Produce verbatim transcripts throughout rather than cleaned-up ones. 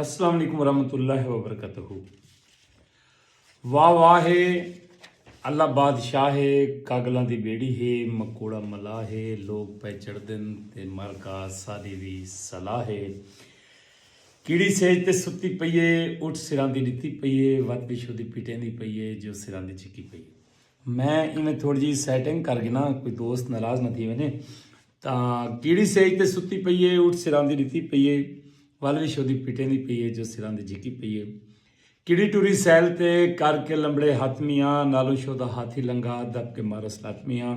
السلام علیکم ورحمۃ اللہ وبرکاتہ۔ واہ واہ ہے، اللہ بادشاہ ہے، کاگلاں دی بیڑی ہے، مکوڑا ملاح ہے، لوگ پئے چڑھدن تے مر کا ساݙی وی صلاح ہے۔ کیڑی سیج تے ستی پئی ہے، اٹھ سراندی ݙتی پئی ہے، وت وی شودی پٹیندی پئی ہے، جو سراندی جھکی پئی ہے۔ میں ایویں تھوڑی جی سیٹنگ کر گھناں، کوئی دوست ناراض نہ تھی ونڄے۔ تاں کیڑی سیج تے ستی پئی ہے، اٹھ سراندی ݙتی پئی ہے، ول وی شودی پٹیندی پئی ہے، جو سراندی جھکی پئی ہے۔ کیڑی ٹری سیل تے کر کے لمبڑے ہتھ میاں، نالوں شودا ہاتھی لنگھا، دب کے مارس لت میاں۔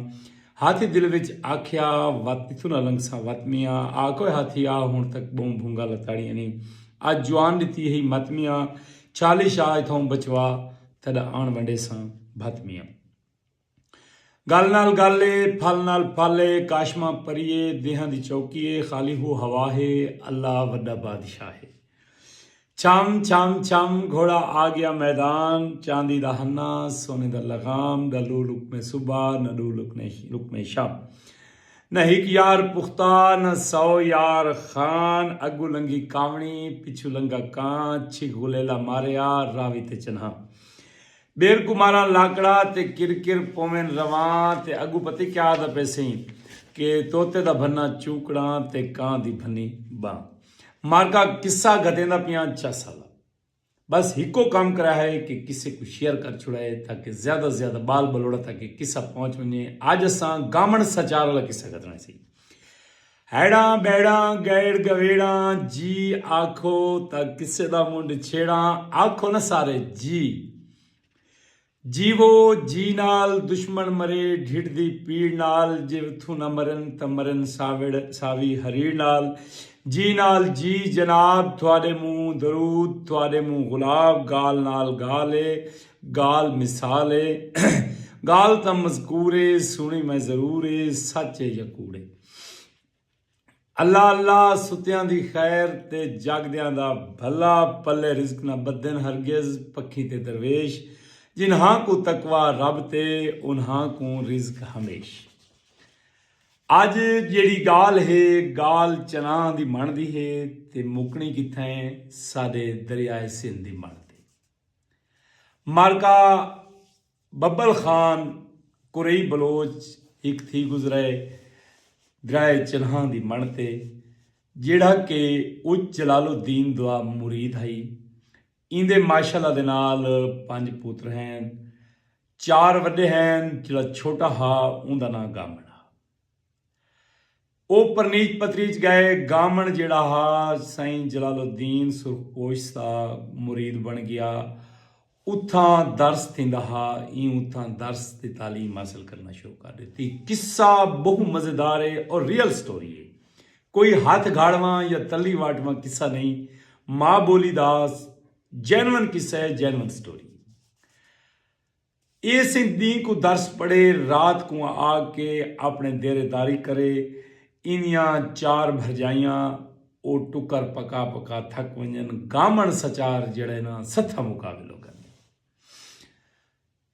ہاتھی دل وچ آکھیا، وت اتھوں نہ لنگھساں وت میاں۔ آ کوئے ہاتھی آ، ہݨ تک ٻہوں بھونگا لتاڑی انی۔ اڄ جوان ݙتی ہئی مت میاں، چھالی شاہ اتھوں بچوا، تیݙا آݨ ونڈیساں بھت میاں۔ ڳل نال ڳل اے، پھل نال پھل اے، کاشماں پری اے، دیہاں دی چوکی اے، خالی ہو ہوا ہے، اللہ وݙا بادشاہ ہے۔ چھم چھم چھم، گھوڑا آ ڳیا میدان، چاندی دا ہنہ، سونے دا لغام، نہ ݙو لقمے صبح، نہ ݙو لقمے، لقمے شام۔ نہ ہک یار پختہ، نہ سو یار خان، اڳوں لنگھی کاوݨی، پچھوں لنگھا کاں، چھک غلیلا ماریا، راوی تے چنہاں۔ ٻیر کوں ماراں لاکڑا تے کر کر پوون رواں، تے اڳوں پتہ کیا آہدا پئے سئیں کہ طوطے دا بھناں چوکڑاں تے کاں دی بھنی ٻاں۔ مارکا قصہ گھتیندا پیاں چس آلا۔ بس ہکو کم کرا ہے کہ قصے کوں شیئر کر چھڑائے تاکہ زیادہ زیادہ ٻال ٻلوڑاں تک اے قصہ پہنچ ونڄے۔ اڄ اساں گامݨ سچار آلا قصہ گھتݨا سی۔ ہیڑاں بیڑاں گیڑ گویڑاں جی آکھو تاں قصے دا منڈھ چھیڑاں، آکھو نہ سارے جی۔ جیوو جی نال، دشمن مرے ڈھڈ دی پیڑ نال، جے اتھوں نہ مرن تاں مرن ساوڑ، ساوی ہریڑ نال۔ جی نال جی جناب، تھوڑے منہ درود، تھوڑے منہ غلاب، گال نال گال اے، گال مثال اے، گال تاں مذکور اے، سنی میں ضرور اے، سچ اے یا کوڑ اے۔ اللہ اللہ ستیاں دی خیر تے جاگدیاں دا بھلا، پلے رزق نہ ٻدھن ہرگز پکھی تے درویش، جنہاں کوں تقوی رب تے انہاں کوں رزق ہمیش۔ اڄ جیڑھی ڳالھ ہے، ڳالھ چناں دی مݨ دی ہے تے مکݨی کتھاں ہے؟ ساݙے دریائے سندھ دی مݨ تے۔ مارکا ببل خان قریئی بلوچ ہک تھی گزرئے درائے چنہاں دی مݨ تے، جیڑھا کہ اچ جلال الدین دا مرید ہئی۔ ایندے ماشاءاللہ دے نال پنج پتر ہین۔ چار وݙے ہین، جیڑھا چھوٹا ہا اوندا ناں گامݨ ہا۔ او پرنیچ پتریچ ڳئے۔ گامݨ جیڑھا ہا سئیں جلال الدین سرخ پوش دا مرید بݨ ڳیا۔ اتھاں درس تھیندا ہا۔ ایں اتھاں درس تے تعلیم حاصل کرݨا شروع کر ݙتی۔ قصہ ٻہوں مزیدار ہے اور ریئل سٹوری ہے۔ کوئی ہتھ گھاڑواں یا تلی واٹواں قصہ نئیں۔ ماء ٻولی دا جینوئن قصہ ہے، جینوئن سٹوری۔ ایہ سئیں ݙینہہ کوں درس پڑھے، رات کوں آ کے اپݨے دیرے داری کرے۔ ایندیاں چار بھرجائیاں او ٹکر پکا پکا تھک ونڄن۔ گامݨ سچار جیڑھے نا ستھاں مقابلو کریندے۔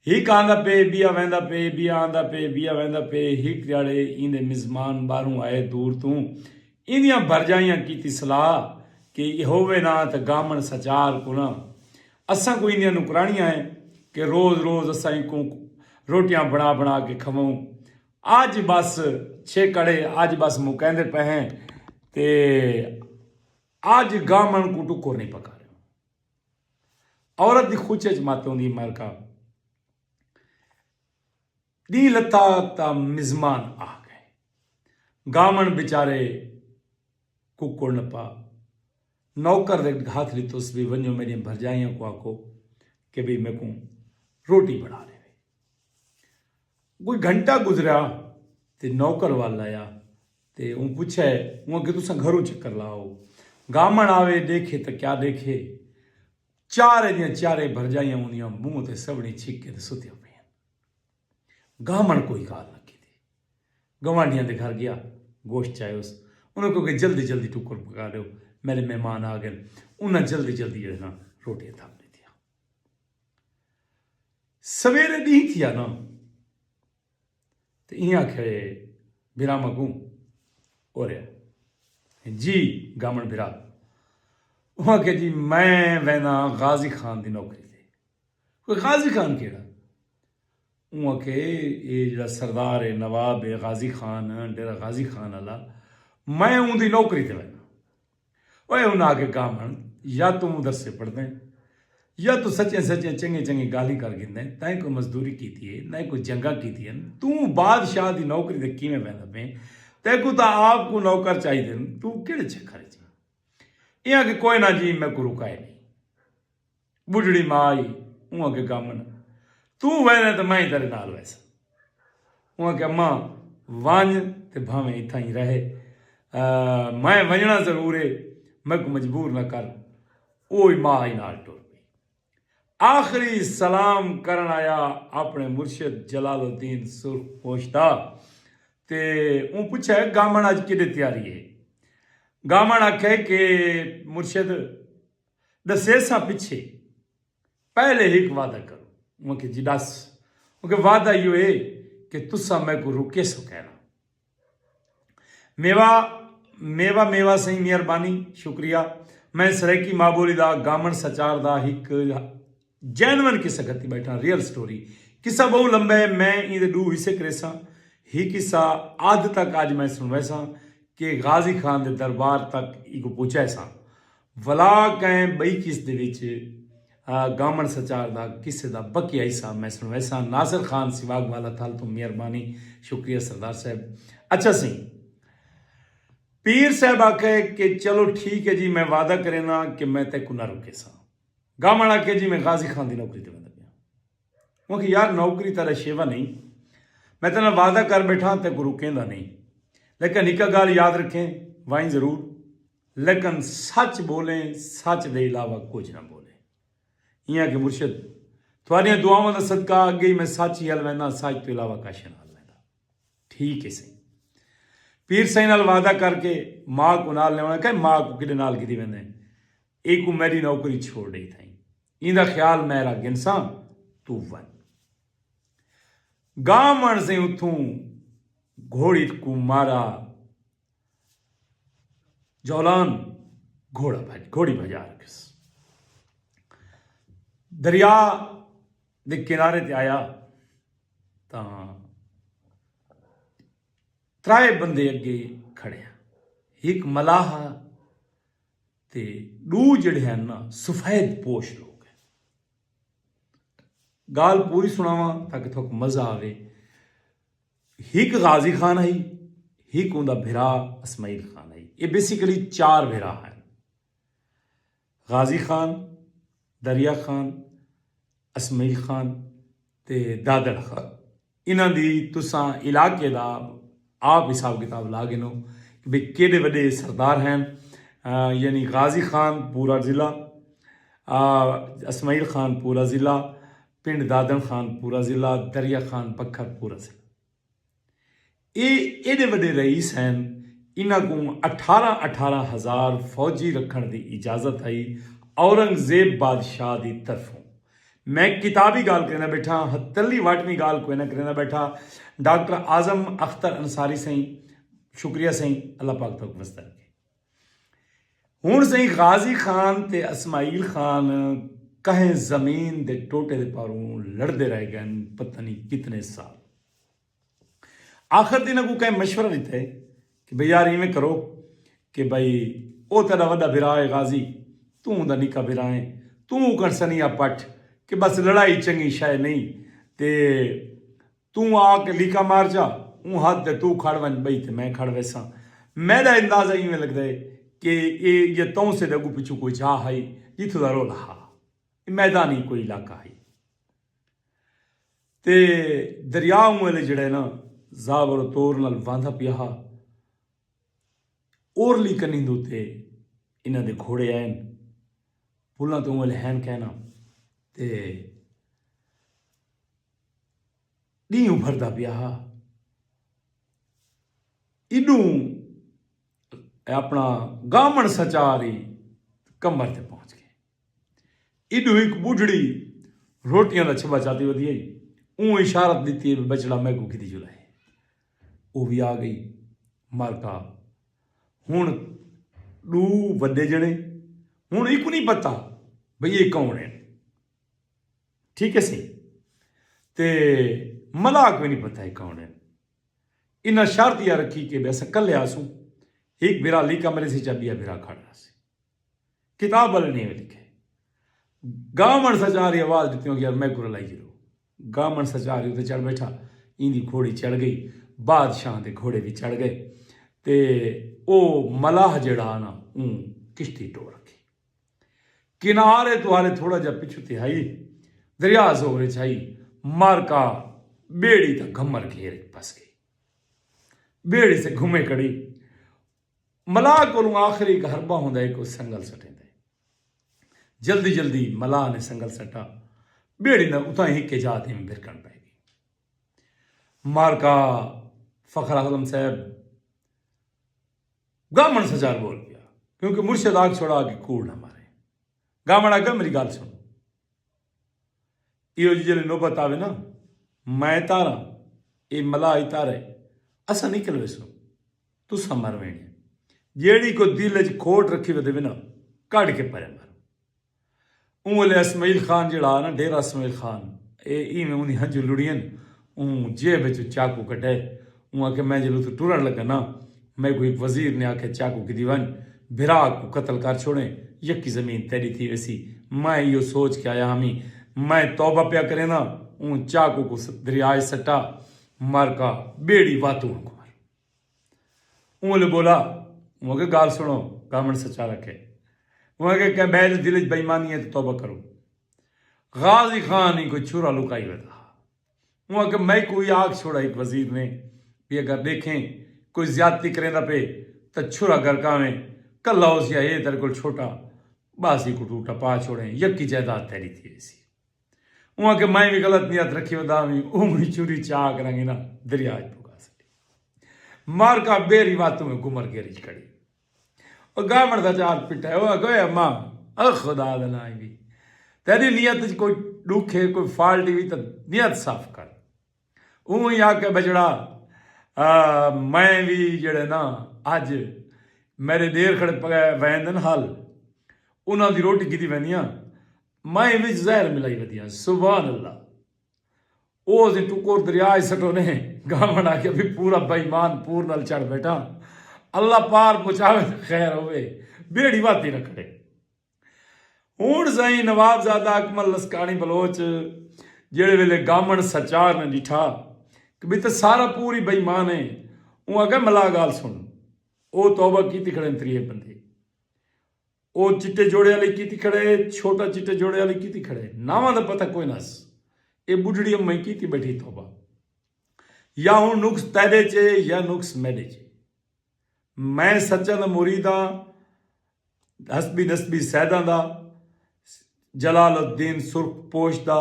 ہک آندا پئے، ٻیا ویندا پئے، ٻیا آندا پئے، ٻیا ویندا پئے۔ ہک ݙیہاڑے ایندے مزمان ٻاہروں آئے دور توں۔ ایندیاں بھرجائیاں کیتی صلاح کہ ایہووے نا تاں گامݨ سچار کوں نا اساں کوں ایندیاں نکرانیاں ہیں کہ روز روز اساں ایکوں روٹیاں بݨا بݨا کے کھوؤں۔ اڄ بس چھیکڑے، اڄ بس مکیندے پئے ہیں تے اڄ گامݨ کوں ٹکر نئیں پکا رہے۔ عورت دی خوچ اچ مت ہوندی مارکا۔ ݙینہہ لتھا تاں مزمان آ ڳئے۔ گامݨ بیچارے ککڑ نپا۔ نوکر دے ہتھ ݙتس، بھی ونڄو میݙیاں بھرجائیاں کوں آکھو کہ بھی میکوں روٹی بݨا ݙیوے۔ کوئی گھنٹہ گزریا تے نوکر ول آیا تے اوں پچھے اوں کہ تساں گھروں چکر لاؤ۔ گامݨ آوے ݙیکھے تاں کیا ݙیکھے، چارے دیاں چارے بھرجائیاں اوندیاں منہ تے سوݨی چھک کے تے ستیاں پئین۔ گامݨ کوئی ڳالھ نہ کیتی۔ گوانڈھیاں دے گھر ڳیا، گوشت چایوس۔ انہاں کوں کہ جلدی جلدی ٹکر پکا ݙیو، میݙے مہمان آ ڳئن۔ انہاں جلدی جلدی جیڑھے نا روٹیاں تھم ݙتیاں۔ سویرے ݙینہہ تھیا نا تے ایہاں آکھے بھرا مگوں او رہیا۔ جی گامݨ بھرا۔ انہاں آکھیا جی میں وینداں غازی خان دی نوکری تے۔ کوئی غازی خان کیڑھا؟ انہاں آکھیا اے جیڑھا سردار ہے، نواب ہے، غازی خان، ڈیرہ غازی خان والا، میں اوندی نوکری تے وینداں۔ اوئے انہاں آکھیا گامن، یا توں مدرسے پڑھدیں، یا توں سچیں سچیں چنگیں چنگیں گالھیں کر گھندیں، تیں کوئی مزدوری کیتی ہے نہ کوئی جنگاں کیتیاں، توں بادشاہ دی نوکری تے کیویں ویندا پئیں؟ تیکوں تاں آپ کوں نوکر چاہیدن، توں کیڑھے چکر اچ ایں؟ انہاں آکھیا کوئے نہ جی، میکوں رکائے نئیں۔ بڈھڑی ماء آئی، اوں آکھیا گامن، توں ویندیں تاں میں ہی تیڈے نال ویساں۔ اوں آکھیا اماں، ونج تے بھانویں اتھاں ہی رہے، میں ونجنڑاں ضرور ہے، میکوں مجبور نہ کر۔ او وی ماء آئی نال ٹر پئی۔ آخری سلام کرن آیا اپنے مرشد جلال الدین سرخ پوش دا، تے اوں پچھیا گامن اج کیڈے تیاری ہے؟ گامن آکھیا کہ مرشد ڈسیساں پچھے، پہلے ہک وعدہ کرو۔ اوں آکھیا جی ڈس۔ اوں آکھیا وعدہ ایہو ہے کہ تساں میکوں رکیسو کائنا۔ میوا میوا میوا سئیں، مہربانی، شکریہ۔ میں سرائیکی ماں بولی دا گامن سچار دا ہک جینون قصہ گھتی بیٹھاں، ریئل سٹوری۔ قصہ بہوں لمبا ہے، میں ایندے ڈو حصے کریساں۔ ہک حصہ ادھ تک اج میں سنویساں کہ غازی خان دے دربار تک ایکوں پہنچائیساں۔ ولا کہیں بئی قسط دے وچ گامن سچار دا قصے دا بقیہ حصہ میں سنویساں۔ ناصر خان سواگ والا تھل توں مہربانی، شکریہ سردار صاحب۔ اچھا سئیں، پیر صاحب آکھے کہ چلو ٹھیک ہے جی، میں وعدہ کرینا کہ میں تیکوں نہ رکیساں۔ گامن آکھے جی میں غازی خان دی نوکری تے ویندا پیاں۔ اوں آکھے یار نوکری تیڈا شیوا نئیں، میں تیڈے نال وعدہ کر بیٹھاں تیکوں رکیندا نئیں، لیکن ہکا گالھ یاد رکھیں، وائیں ضرور، لیکن سچ بولیں، سچ دے علاوہ کجھ نہ بولیں۔ ایں آکھے مرشد، تہاڈیاں دعاواں دا صدقہ اگے ہی میں سچ ہی ہل وینداں، سچ توں علاوہ کجھ نہ ہل ویندا۔ ٹھیک ہے سئیں۔ پیر سئیں نال وعدہ کر کے ماء کوں نال لیونڑاں، کہیں ماء کوں کیڈے نال گھدی ویندیں؟ ایکوں میڈی نوکری چھوڑ ڈئی تھئیں، ایندا خیال میں را گھنساں، توں ونج۔ گامن سئیں اتھوں گھوڑی کوں مارا جولان، گھوڑا بھج گھوڑی بھجا رکھیس۔ دریا دے کنارے تے آیا تاں ترائے بندے اگے کھڑے ہن، ہک ملاح تے ڈو جڑے ہن نا سفید پوش لوگ ہن۔ گالھ پوری سنڑاواں تاکہ تہاکوں مزہ آوے۔ ہک غازی خان ہئی، ہک اوندا بھرا اسماعیل خان ہئی۔ اے بیسیکلی چار بھرا ہن، غازی خان، دریا خان، اسماعیل خان تے دادڑ خان۔ انہاں دی تساں علاقے دا آپ حساب کتاب لا گھنو کہ بھئی کیڈے وڈے سردار ہن۔ یعنی غازی خان پورا ضلع، اسماعیل خان پورا ضلع، پنڈ دادن خان پورا ضلع، دریا خان بکھر پورا ضلع۔ اے ایڈے وڈے رئیس ہن، انہاں کوں اٹھارہ اٹھارہ ہزار فوجی رکھنڑ دی اجازت ہئی اورنگزیب بادشاہ دی طرفوں۔ میں کتابی گالھ کریندا بیٹھاں، ہتلی واٹمی گالھ کوئناں کریندا بیٹھا۔ ڈاکٹر اعظم اختر انصاری سئیں، شکریہ سئیں، اللہ پاک تہاکوں وسدا رکھے۔ ہنڑ سئیں غازی خان تے اسماعیل خان کہیں زمین دے ٹوٹے دے پاروں لڑدے رہ گئن پتہ نی کتنے سال۔ آخر تے انہاں کوں کہیں مشورہ ڈتا ہے کہ بھئی یار ایویں کرو کہ بھئی او تیڈا وڈا بھرا ہے غازی، توں اوندا نکا بھرا ہیں، توں اوکن سنیا پٹھ کہ بس لڑائی چنگی شے نئیں تے توں آ کے لیکا مار جا، اوں حد تے توں کھڑ ونج بئی تے میں کھڑ ویساں۔ میڈا اندازہ ایویں لگدا ہے کہ اے یا تونسے دے اگوں پچھوں کوئی جاہ ہئی جتھوں دا رولا ہا۔ اے میدانی کوئی علاقہ ہئی۔ تے دریا اوں ویلے جیڑھا ہے نا زابر و تور نال واندا پیا ہا۔ اورلی کنی دے اتے انہاں دے گھوڑے آئن، پلاں تے اوں ویلے ہین کائنا تے ڈینہہ ابھردا پیا ہا۔ ایڈوں اپنا گامن سچار ہی کمر تے پہنچ گئے۔ ایڈو ہک بڈھڑی روٹیاں دا چھبا چاتی ودی ہئی۔ اوں اشارت ڈتی ہے بچڑا میکوں کیتی جلائے۔ او وی آ گئی۔ مالکا ہن ڈو وڈے جنے ہن ایکوں نہیں پتہ بھئی یہ کون ہے، ٹھیک ہے سی، تے ملاح کو نہیں پتہ ہے کون ہے۔ انہاں شرط یا رکھی کہ بے اساں کلے آسوں، ایک بھرا لی کمرے سے چا بیا بھرا کھڑا سی، کتاب والے نہیں لکھے۔ گاون سچار آواز دیتی ہوں کہ یار میں کو لائی جلو۔ گاون سچار اتنے چڑھ بیٹھا، ایندی گھوڑی چڑھ گئی، بادشاہ دے گھوڑے بھی چڑھ گئے، تے او ملاح جڑا نا اون کشتی ٹو رکھی۔ کنارے تو ہالے تھوڑا جا پچھو تے آئی، دریا زور چ آئی، مارکا بیڑی تا گھمر گھیر پس گئی۔ بیڑی سے گھمے کڑی۔ ملاح کولوں آخری ہک حربہ ہوندا ہے، کوئی سنگل سٹیندا ہے۔ جلدی جلدی ملاح نے سنگل سٹا، بیڑی نہ اتھاں ہکے جا تے میں بھرکن پے گئی۔ مارکا فخر اعظم صاحب گامن سچار بول پیا، کیونکہ مرشد آگ چھوڑا کہ کوڑ نہ مارے۔ گامن آگا میری گال سن، ایہو جی جلے نوبت آوے نا، میں تارا، اے ملاح ہی تارے، اسا نکل ویسوں، تسا مر وینے۔ جیڑی کو دل اچ کھوٹ رکھی ودے وے نا، کڈ کے پرے مر۔ اوں ویلے اسماعیل خان جیڑا آ نا، ڈیرہ اسماعیل خان، اے ایویں اوندی ہنجو لڑین۔ اوں جیب وچوں چاقو کڈھے۔ اوں آکھیا میں جلو تو ٹرن لگا نا، میکوں ہک وزیر نے آکھیا چاقو کیتی ونج، بھرا کوں قتل کر چھوڑیں، یکی زمین تیڈی تھی ویسی۔ میں ایہو سوچ کے آیا ہمی، میں توبہ پیا کریندا۔ اوں چاقو کوں دریا اچ سٹا، مارکا بیڑی واتوں ہن گھمر۔ اوں ویلے بولا، اوں آکھیا گال سنڑو، گامنڑ سچا رکھے۔ اوں آکھیا کہ بھئی جے دل اچ بے ایمانی ہے تاں توبہ کرو۔ غازی خان ہی کوئی چھرا لکائی ودا۔ اوں آکھیا میکوں وی آکھ چھوڑا ہک وزیر نے، بھئی اگر ڈیکھیں کوئی زیادتی کریندا پئے تاں چھرا گھر کاویں، کلا ہوسی یا اے تیڈے کول چھوٹا، بس ایکوں ٹوٹا پا چھوڑیں، یکی جائیداد تیڈی تھی ویسی۔ اوں آکھیا میں وی غلط نیت رکھی ودا ہمی، اوں وی چوری چا کرنگی نا دریا اچ پھکا سٹی۔ مارکا بیری واتوں میں گھمر گھیری اچ کھڑی۔ او گامنڑ سچار پٹا ہے، او آکھیا اے اماں، او خدا دا ناں وی، تیڈی نیت اچ کوئی ڈکھ ہے، کوئی فالٹ وی تاں نیت صاف کر۔ اوں ہی آکھیا بچڑا، آ، میں وی جیڑے نا اج میڈے ڈیر کھڑے پگے ویندن حال، انہاں دی روٹی کیتی ویندیاں، میں وچ زہر ملائی ودیاں۔ سبحان اللہ۔ او اسیں ٹکر دریا اچ سٹو نے۔ گامنڑ آکھیا بھئی پورا بے ایمان پور نال چڑھ بیٹھا، اللہ پار پہنچاوے تے خیر ہووے، بیڑی واتی نہ کھڑے۔ ہن سائیں نواب زادہ اکمل لسکاݨی بلوچ جیڑھے ویلے گامݨ سچار نے ݙٹھا کہ بھئی تاں سارا پور ہی بے ایمان ہے، اوں آکھیا ملاح ڳالھ سݨ، او توبہ کیتی کھڑے ہن تریہے بندے، او چٹے جوڑے آلی کیتی کھڑے، چھوٹا چٹے جوڑے آلی کیتی کھڑے، ناواں دا پتہ کوئی نس، اے ٻڈھڑی اماں ہی کیتی ٻیٹھی توبہ۔ یا ہݨ نقص تیݙے چ ہے یا نقص میݙے چ ہے۔ میں سچاں دا مرید ہاں، حسبی نسبی سیداں دا، جلال الدین سرخ پوش دا،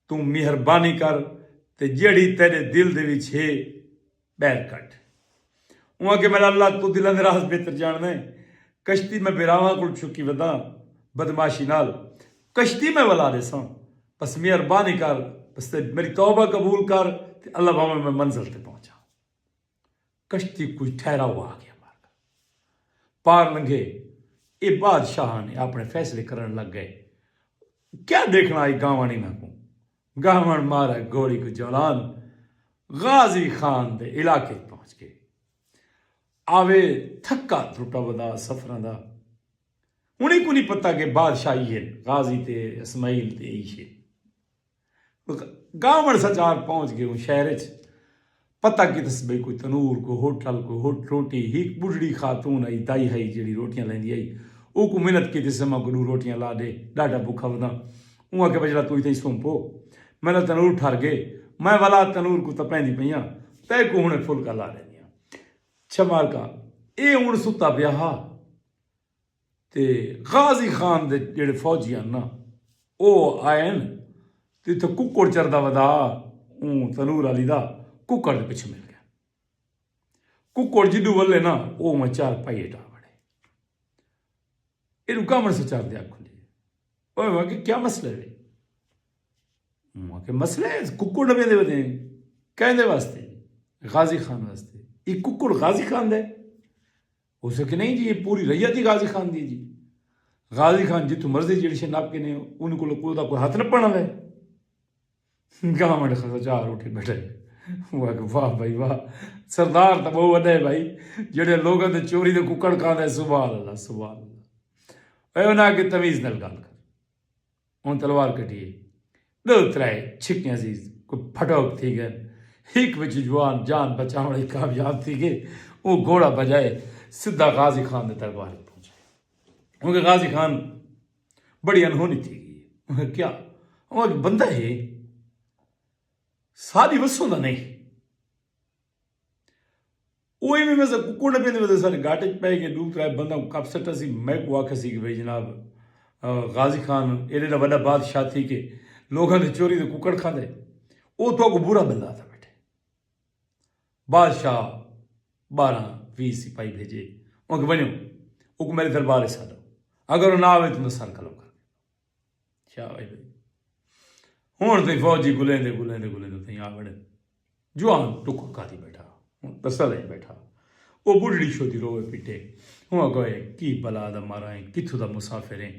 توں مہربانی کر تے جیڑھی تیݙے دل دے وچ ہے، ٻاہر کڈھ۔ اوں آکھیا میݙا اللہ توں دلاں دے راز بہتر ڄاݨدیں، کشتی میں بھراواں کول چکی وداں بدمعاشی نال، کشتی میں ولا ݙیساں، بس مہربانی کر، بس تے میݙی توبہ قبول کر تے اللہ بھاویں میں منزل تے پہنچاں۔ کشتی کجھ ٹھہراؤ آ گیا مارکا۔ پار لنگھے، اے بادشاہ نے اپݨے فیصلے کرݨ لڳ ڳئے۔ کیا ݙیکھݨا آئی گاوݨ انہاں کوں؟ گاوݨ مارا گھوڑی کوں جولان غازی خان دے علاقے پہنچ ڳئے۔ آوے تھکا ترٹا ودا سفراں دا۔ انہیں کوں نہیں پتہ کہ بادشاہ ای ہن، غازی تے اسماعیل تے ای ہن۔ گاوݨ سچار پہنچ ڳئے اوں شہر اچ۔ پتہ کیتس بھئی کوئی تنور، کوئی ہوٹل، کوئی ہوٹ روٹی، ہک ٻڈھڑی خاتون آئی، دائی ہئی جیڑھی روٹیاں لیندی ہئی، اوکوں منت کیتس اماں کوں ݙو روٹیاں لا ݙے، ݙاڈھا بکھا وداں۔ اوں آکھیا بچڑا توں اتھائیں سم پو، میݙا تنور ٹھر ڳئے، میں ولا تنور کوں تپیندی پئی آں، تیکوں ہݨے پھلکا لا ݙیندی آں۔ چھمارکا اے ہݨ ستا پیا ہا۔ تے غازی خان دے جیڑھے فوجی ہن نا، او آئے ہن تے اتھاں ککڑ چردا ودا، اوں تنور آلی دا ککڑ دے پچھے مل ڳئے۔ ککڑ جݙوں ولے نا، او میں چار پائی ہٹا وڑے۔ ایݙوں کامݨ سچار دے اکھ کھلی۔ اوئے میں کہ کیا مسئلہ ہے؟ میں کہ مسئلہ ہے، ککڑ نہ ویندے ودے ہیں۔ کہیں دے واسطے؟ غازی خان واسطے۔ ایک ککڑ غازی خان دے؟ اس کہ نہیں جی، یہ پوری رعیت ہی غازی خان دی جی۔ غازی خان جتھوں مرضی جیڑھی شے نپ گھنے، انہاں کول کوئی دا کوئی ہتھ نپݨ آلا ہے؟ گاوݨ خزا چار اٹھی بیٹھے۔ واہ واہ بھائی واہ، سردار تاں بہت وݙا ہے بھائی، جیڑھے لوگاں دے چوری دے ککڑ کھاندا ہے۔ سبحان اللہ، سبحان اللہ۔ اے انہاں کے تمیز نال ڳالھ کر۔ ہن تلوار کڈھی ہے، ݙو ترائے چھکیاں سی، کوئی پھٹوک تھی ڳئے، ہک وچ جوان جان بچاوݨ وچ کامیاب تھی ڳئے۔ او گھوڑا بھڄائے سدھا غازی خان دے دربار وچ پہنچے، کیونکہ غازی خان بڑی انہونی تھی ڳئی ہے۔ کیا؟ او ہک بندہ ہے، ساݙی وسوں دا نہیں۔ او ایویں ویسے ککڑ نہ پیندے ویسے سارے گھاٹے چ پے گئے، ݙو ترائے بندہ کپ سٹا سی، میں کو آکھیا سی کہ بھئی جناب، غازی خان ایڈے دا وڈا بادشاہ تھی کے لوگاں دے چوری دے ککڑ کھاندے، او تو کو برا بندہ تھا بیٹھے۔ بادشاہ بارہ ویہہ سپاہی بھیجے، ان کے بنو، او کو میرے دربار سادو، اگر وہ نہ آوے تو میں سر قلم کر۔ شاہ بھائی بھائی۔ ہن تئیں فوجی گلیندے گلیندے گلیندے تئیں آ وڑے۔ جوان ٹکر کھادی بیٹھا، ہن تسل اچ بیٹھا۔ او بڈھڑی شودی روئے پٹے۔ ہوں آکھو اے کی بلا دا مارا ہیں، کتھوں دا مسافر ہیں؟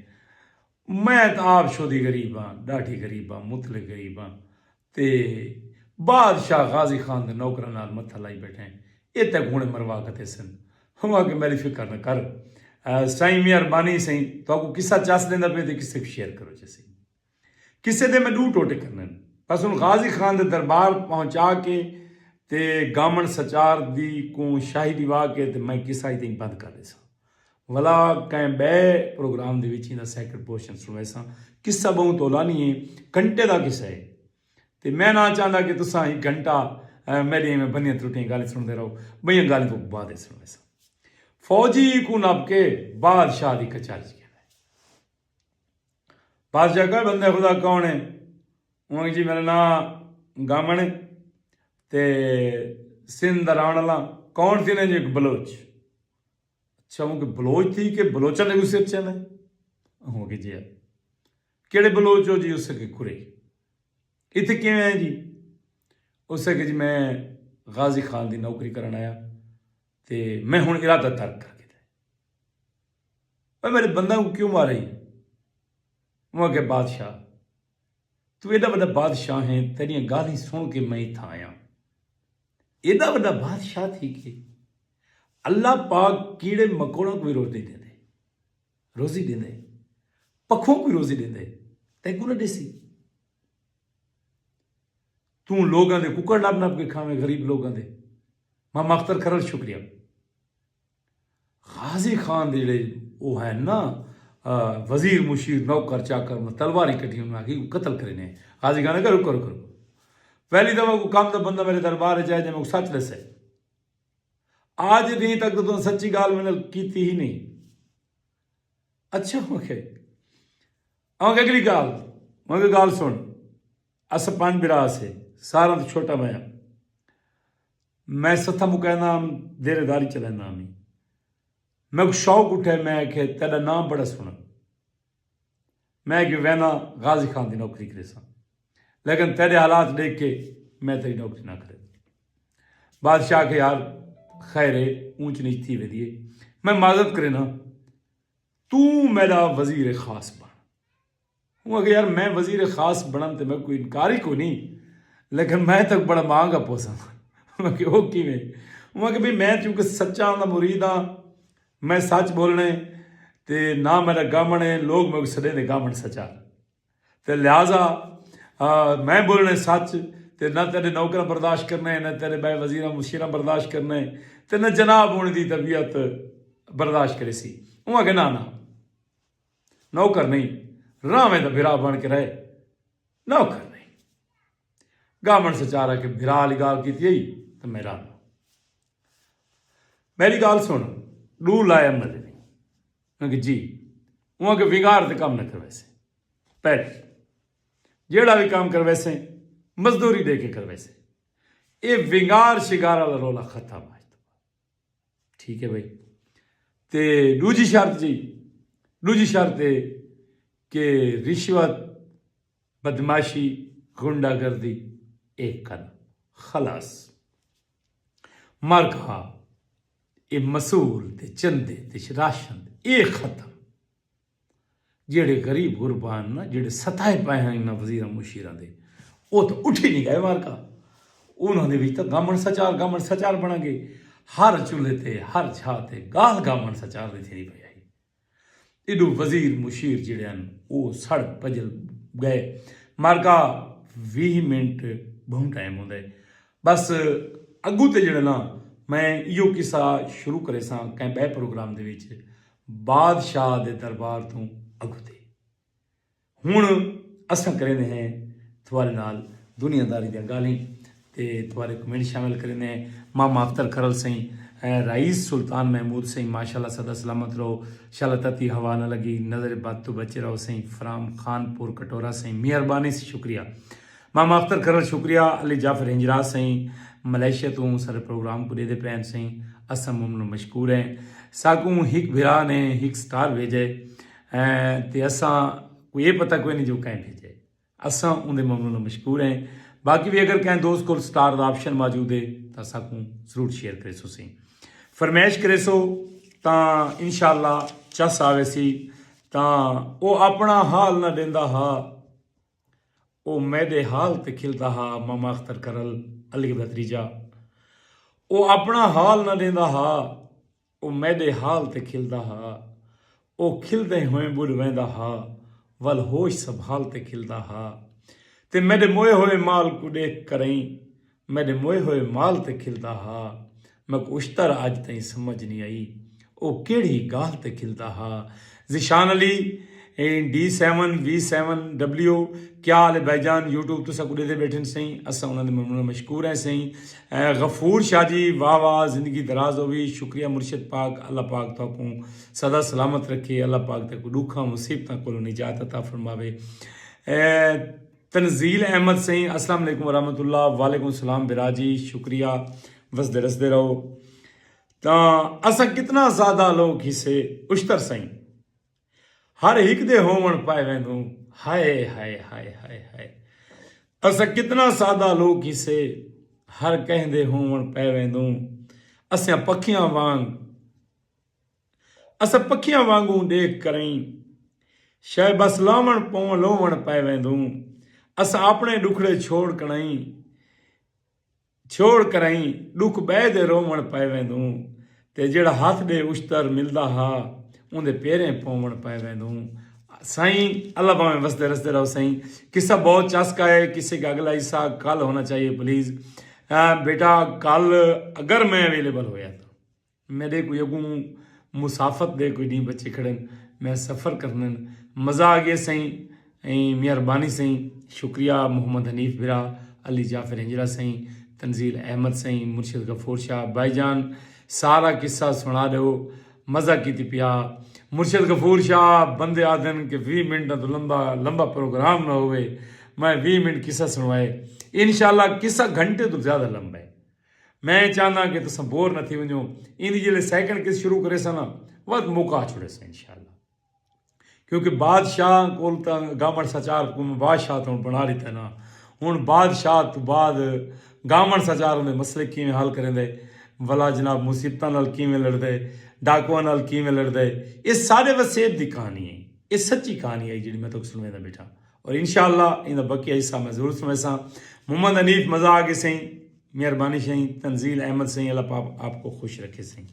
میں تاں آپ شودی غریب ہاں، ڈاڈھی غریب ہاں، مطلق غریب ہاں۔ تے بادشاہ غازی خان دے نوکراں نال متھا لائی بیٹھے ہیں۔ اے تک ہن مروا کتے سن۔ ہوں آکھے میری فکر نہ کر۔ سائیں مہربانی سائیں، تہاکوں قصہ چس ڈیندا پئے تے قصے کوں شیئر کرو چے سائیں۔ قصے دے میں ڈو ٹوٹے کرنے۔ بس ہن غازی خان دے دربار پہنچا کے تے گامن سچار دی کوں شاہی ڈیوا کے تے میں قصہ ہی تئیں بند کر ڈیساں۔ ولا کہیں بے پروگرام دے وچ ایندا سیکنڈ پورشن سنویساں۔ قصہ بہوں تولا نہیں ہے، گھنٹے دا قصہ ہے۔ تے میں نہ چاہندا کہ تساں ہک گھنٹہ میڈی ایویں بنیاں ترٹیاں گالیں سنتے رہو، بئیاں گالیں تو بعد سنویساں۔ فوجی کوں نپ کے بادشاہ دی کچہری چ گیا۔ بادشاہ کہا بندے خدا کون ہے؟ انہوں نے جی میرا نام گامن ہے تے سندھ دا رہن والا۔ کون تھی نے جی؟ ایک بلوچ۔ اچھا، وہ کہ بلوچ تھی کہ بلوچاں نے بھی سر چاہنا ہے؟ وہ کہ جی کہڑے بلوچ ہو جی؟ اس کے کھرے۔ اتھے کیویں آئے جی؟ اس کے جی میں غازی خان دی نوکری کرن آیا تے میں ہن ارادہ ترک کر کے۔ اے میرے بندہ کو کیوں مارے؟ وہ کہ بادشاہ، تو ایڈا وڈا بادشاہ ہیں، تیریاں گالیں سن کے میں اتھا آیا۔ ایڈا وڈا بادشاہ تھی کے اللہ پاک کیڑے مکوڑوں کو بھی روزی دے دے، روزی دے دے، پکھوں کو بھی روزی دے دے، تے کو نہ دیسی۔ توں لوگاں دے ککڑ نپ نپ کے کھاویں، غریب لوگاں دے۔ ماما اختر کھرڑ شکریہ۔ غازی خان دے جڑے وہ ہیں نا، وزیر مشیر نوکر چاکر، انہاں تلواری کٹھی، انہاں آکھی قتل کرینے۔ غازی خان نے کرو کرو کرو۔ پہلی دفعہ کو کام دا بندہ میرے دربار جائے جے میں سچ دسے۔ آج دین تک تو سچی گال میں نے کیتی ہی نہیں۔ اچھا ہو گئے۔ آؤں اگلی گال، مگر گال سن۔ اساں پنج بھرا سے، سارا تو چھوٹا میں۔ میں ستھا مکیندا ہم، دیرے داری چلیندا ہم۔ میں کو شوق اٹھے، میں کہ تیرا نام بڑا سنا۔ میں کہ وینا غازی خان دی نوکری کرے سا، لیکن تیرے حالات دیکھ کے میں تیری نوکری نہ کرے۔ بادشاہ کے یار خیر ہے، اونچ نیچ تھی ویدی ہے، میں معذرت کرے نا، تو میرا وزیر خاص بن۔ ہوں کہ یار میں وزیر خاص بنن تے میں کوئی انکار ہی کو نہیں، لیکن میں تک بڑا مہنگا پوسا۔ میں کہ وہ کیویں؟ وہ کہ بھی میں چونکہ سچا ہوں مرید ہاں، میں سچ بولنے تے نہ میرا گامن ہے، لوگ میں سڑے نے گامن سچا۔ تے لہذا میں بولنے سچ، تے نہ تیرے نوکراں برداشت کرنے، نہ تیرے بے وزیراں مشیراں برداشت کرنے، تے نہ جناب ہونے دی طبیعت برداشت کرے سی۔ وہ کہ نہ نہ، نوکر نہیں، راہ میں تو بھرا بن کے رہے، نوکر نہیں۔ گامن سچارا کے بھرا والی گال کیتی ہے تو میں راہ۔ میری گال سن، ڈو لائے عمل نہیں۔ میں کہ جی، وہ کہ وگار تے کام نہ کرویسے۔ پہلے جیڑا بھی کام کرویسے، مزدوری دے کے کرویسے۔ اے وگار شگار والا رولا ختم آج تو۔ ٹھیک ہے بھائی۔ تے ڈوجی شرط جی، ڈوجی شرط ہے کہ رشوت، بدمعاشی، غنڈہ گردی، اے کن خلاص۔ مرگا اے مسول تے چندے تے راشن اے ختم۔ جیڑھے غریب غربا ہن نا، جیڑھے ستائے پئے ہن انہاں وزیراں مشیراں دے، او تاں اٹھی نی ڳئے مارکا۔ انہاں دے وچ تاں گامݨ سچار، گامݨ سچار بݨا ڳئے۔ ہر چولھے تے، ہر چھاہ تے ڳالھ گامݨ سچار دی تھیندی پئی ہئی۔ ایݙو وزیر مشیر جیڑھے ہن، او سڑ پجل ڳئے۔ مارکا ویہہ منٹ ٻہوں ٹائم ہوندے۔ بس اڳوں تے جیڑھا نا، میں ایہو قصہ شروع کریساں کہیں ٻئے پروگرام دے وچ، بادشاہ دے دربار توں اڳوں تے۔ ہݨ اساں کریندے ہیں تھوارے نال دنیا داری دیاں ڳالھیں تے تھوارے کمنٹ شامل کریندے ہیں۔ ماما اختر کھرل سئیں، اے، رئیس سلطان محمود سئیں، ماشاءاللہ سدا سلامت رہو، شالا تتی ہوا نہ لڳی، نظر بد توں بچے رہو سئیں، فرام خان پور کٹورا سئیں، مہربانی سئیں، شکریہ۔ ماما اختر کھرل شکریہ، علی جعفر ہنجرا سئیں، ملائیشیا توں سارے پروگرام کوں ݙیہدے پئے ہن سئیں، اساں ممنون مشکور ہیں۔ ساکوں ہک بھرا نے ہک سٹار بھیجے، ایں، تے اساں کوں اے پتہ کوئی نہیں جو کہیں بھیجے۔ اساں اوندے ممنون و مشکور ہیں۔ باقی وی اگر کہیں دوست کول سٹار دا آپشن موجود ہے تاں ساکوں ضرور شیئر کریسو سئیں۔ فرمائش کریسو تاں انشاءاللہ چس آویسی۔ تاں او اپݨا حال نہ ݙیندا ہا، او میݙے حال تے کھلدا ہا، ماما اختر کھرل، علی بھتریجا۔ او اپݨا حال نہ ݙیندا ہا، او میݙے حال تے کھلدا ہا۔ او کھلدیں ہوئیں ٻݙ ویندا ہا، ول ہوش سنبھال تے کھلدا ہا۔ تے میݙے موئے ہوئے مال کوں ݙیکھ کرئیں، میݙے موئے ہوئے مال تے کھلدا ہا۔ میکوں اشتر اڄ تئیں سمجھ نی آئی، او کیڑھی ڳالھ تے کھلدا ہا۔ ذیشان علی، اے، D seven V seven W, کیا حال ہے بھائی جان؟ یوٹیوب تساں کوں ݙیہدے ٻیٹھن سئیں، اساں انہاں دے ممنون مشکور ہیں سئیں۔ اے، غفور شاہ جی، واہ واہ، زندگی دراز ہووی، شکریہ مرشد پاک، اللہ پاک تہاکوں سدا سلامت رکھے، اللہ پاک تہاکوں ݙکھاں مصیبتاں کولوں نجات عطا فرماوے۔ اے، تنزیل احمد سئیں، السلام علیکم ورحمۃ اللہ۔ وعلیکم السلام برا جی، شکریہ، وسدے رسدے رہو۔ تاں اساں کتنا زیادہ لوک ہسے اشتر سئیں، ہر ہک دے ہووݨ پئے ویندوں۔ ہائے ہائے ہائے ہائے ہائے۔ اساں کتنا سادہ لوک ہسے، ہر کہیں دے ہووݨ پئے ویندوں۔ اساں پکھیاں وانگ، اساں پکھیاں وانگوں ݙیکھ کرئیں، شئے بس لاوݨ پووݨ لووݨ پئے ویندوں۔ اساں اپݨے ݙکھڑے چھوڑ کݨئیں، چھوڑ کرئیں، ݙکھ ٻئے دے رووݨ پئے ویندوں۔ تے جیڑھا ہتھ ݙے اشتر ملدا ہا، اوندے پیریں پووݨ پئے ویندوں۔ سائیں، اللہ بھاویں وسدے رسدے رہو سائیں۔ قصہ بہت چس کا ہے، قصے کا اگلا حصہ کل ہونا چاہیے پلیز۔ آ، بیٹا، کل اگر میں اویلیبل ہویا تاں۔ میݙے کوئی اڳوں مسافت دے کوئی ݙینہہ بچے کھڑن، میں سفر کرنن۔ مزہ آ ڳیا سئیں، ایں مہربانی سئیں، شکریہ محمد حنیف بھرا، علی جعفر ہنجرا سئیں، تنزیل احمد سئیں، مرشد غفور شاہ بھائی جان، سارا قصہ سݨا ݙیو، مزہ کیتی پیا۔ مرشد غفور شاہ، بندے آہدن کہ ویہہ منٹاں توں لمبا، لمبا پروگرام نہ ہووے، میں ویہہ منٹ قصہ سݨوائے۔ انشاءاللہ قصہ گھنٹے توں زیادہ لمبا ہے۔ میں چاہنداں کہ تساں بور نہ تھی ونڄو۔ ایندی جیلے سیکنڈ قسط شروع کریساں نا، وت مکا چھوڑیساں انشاءاللہ۔ کیونکہ بادشاہ کول تاں گامݨ سچار کوں میں بادشاہ تاں ہݨ بݨا ݙتا نا۔ ہݨ بادشاہ توں بعد گامݨ سچار اوندے مسئلے کیویں حل کریندے، ولا جناب مصیبتاں نال کیویں لڑدے، ڈاکواں نال کیویں لڑدے۔ اے ساݙے وسیب دی کہانی ہے، اے سچی کہانی ہے جیڑھی میں تہاکوں سݨویندا ٻیٹھاں۔ اور انشاءاللہ ایندا بقیہ حصہ میں ضرور سݨویساں۔ محمد حنیف مزہ آ ڳئے سئیں، مہربانی سئیں، تنزیل احمد سئیں، اللہ پاک آپ کو خوش رکھے سئیں۔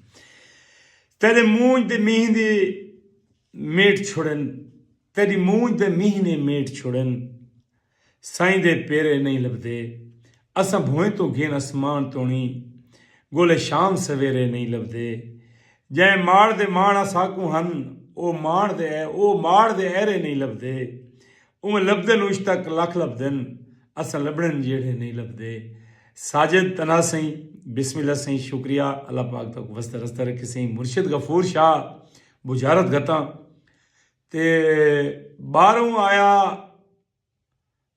تیݙے مونجھ دے مینہ دے میٹ چھڑن، تیݙی مونجھ دے مینہ نے میٹ چھڑن، سائیں دے پیرے نئیں لبھدے، اساں بھوئیں توں گھن اسمان توݨی، ڳولے شام سویرے نئیں لبھدے۔ جئیں ماڑ دے ماݨ اساکوں ہن، او ماݨ دے، او ماڑ دے ایرے نئیں لبھدے۔ اوویں لبھدن اشتر لکھ لبھدن، اساں لبھݨن جیڑھے نئیں لبھدے۔ ساجد تنہا سئیں، بسم اللہ سئیں، شکریہ، اللہ پاک تہاکوں وسدے رسدے رکھے سئیں۔ مرشد غفور شاہ بجھارت گھتاں تے ٻاہروں آیا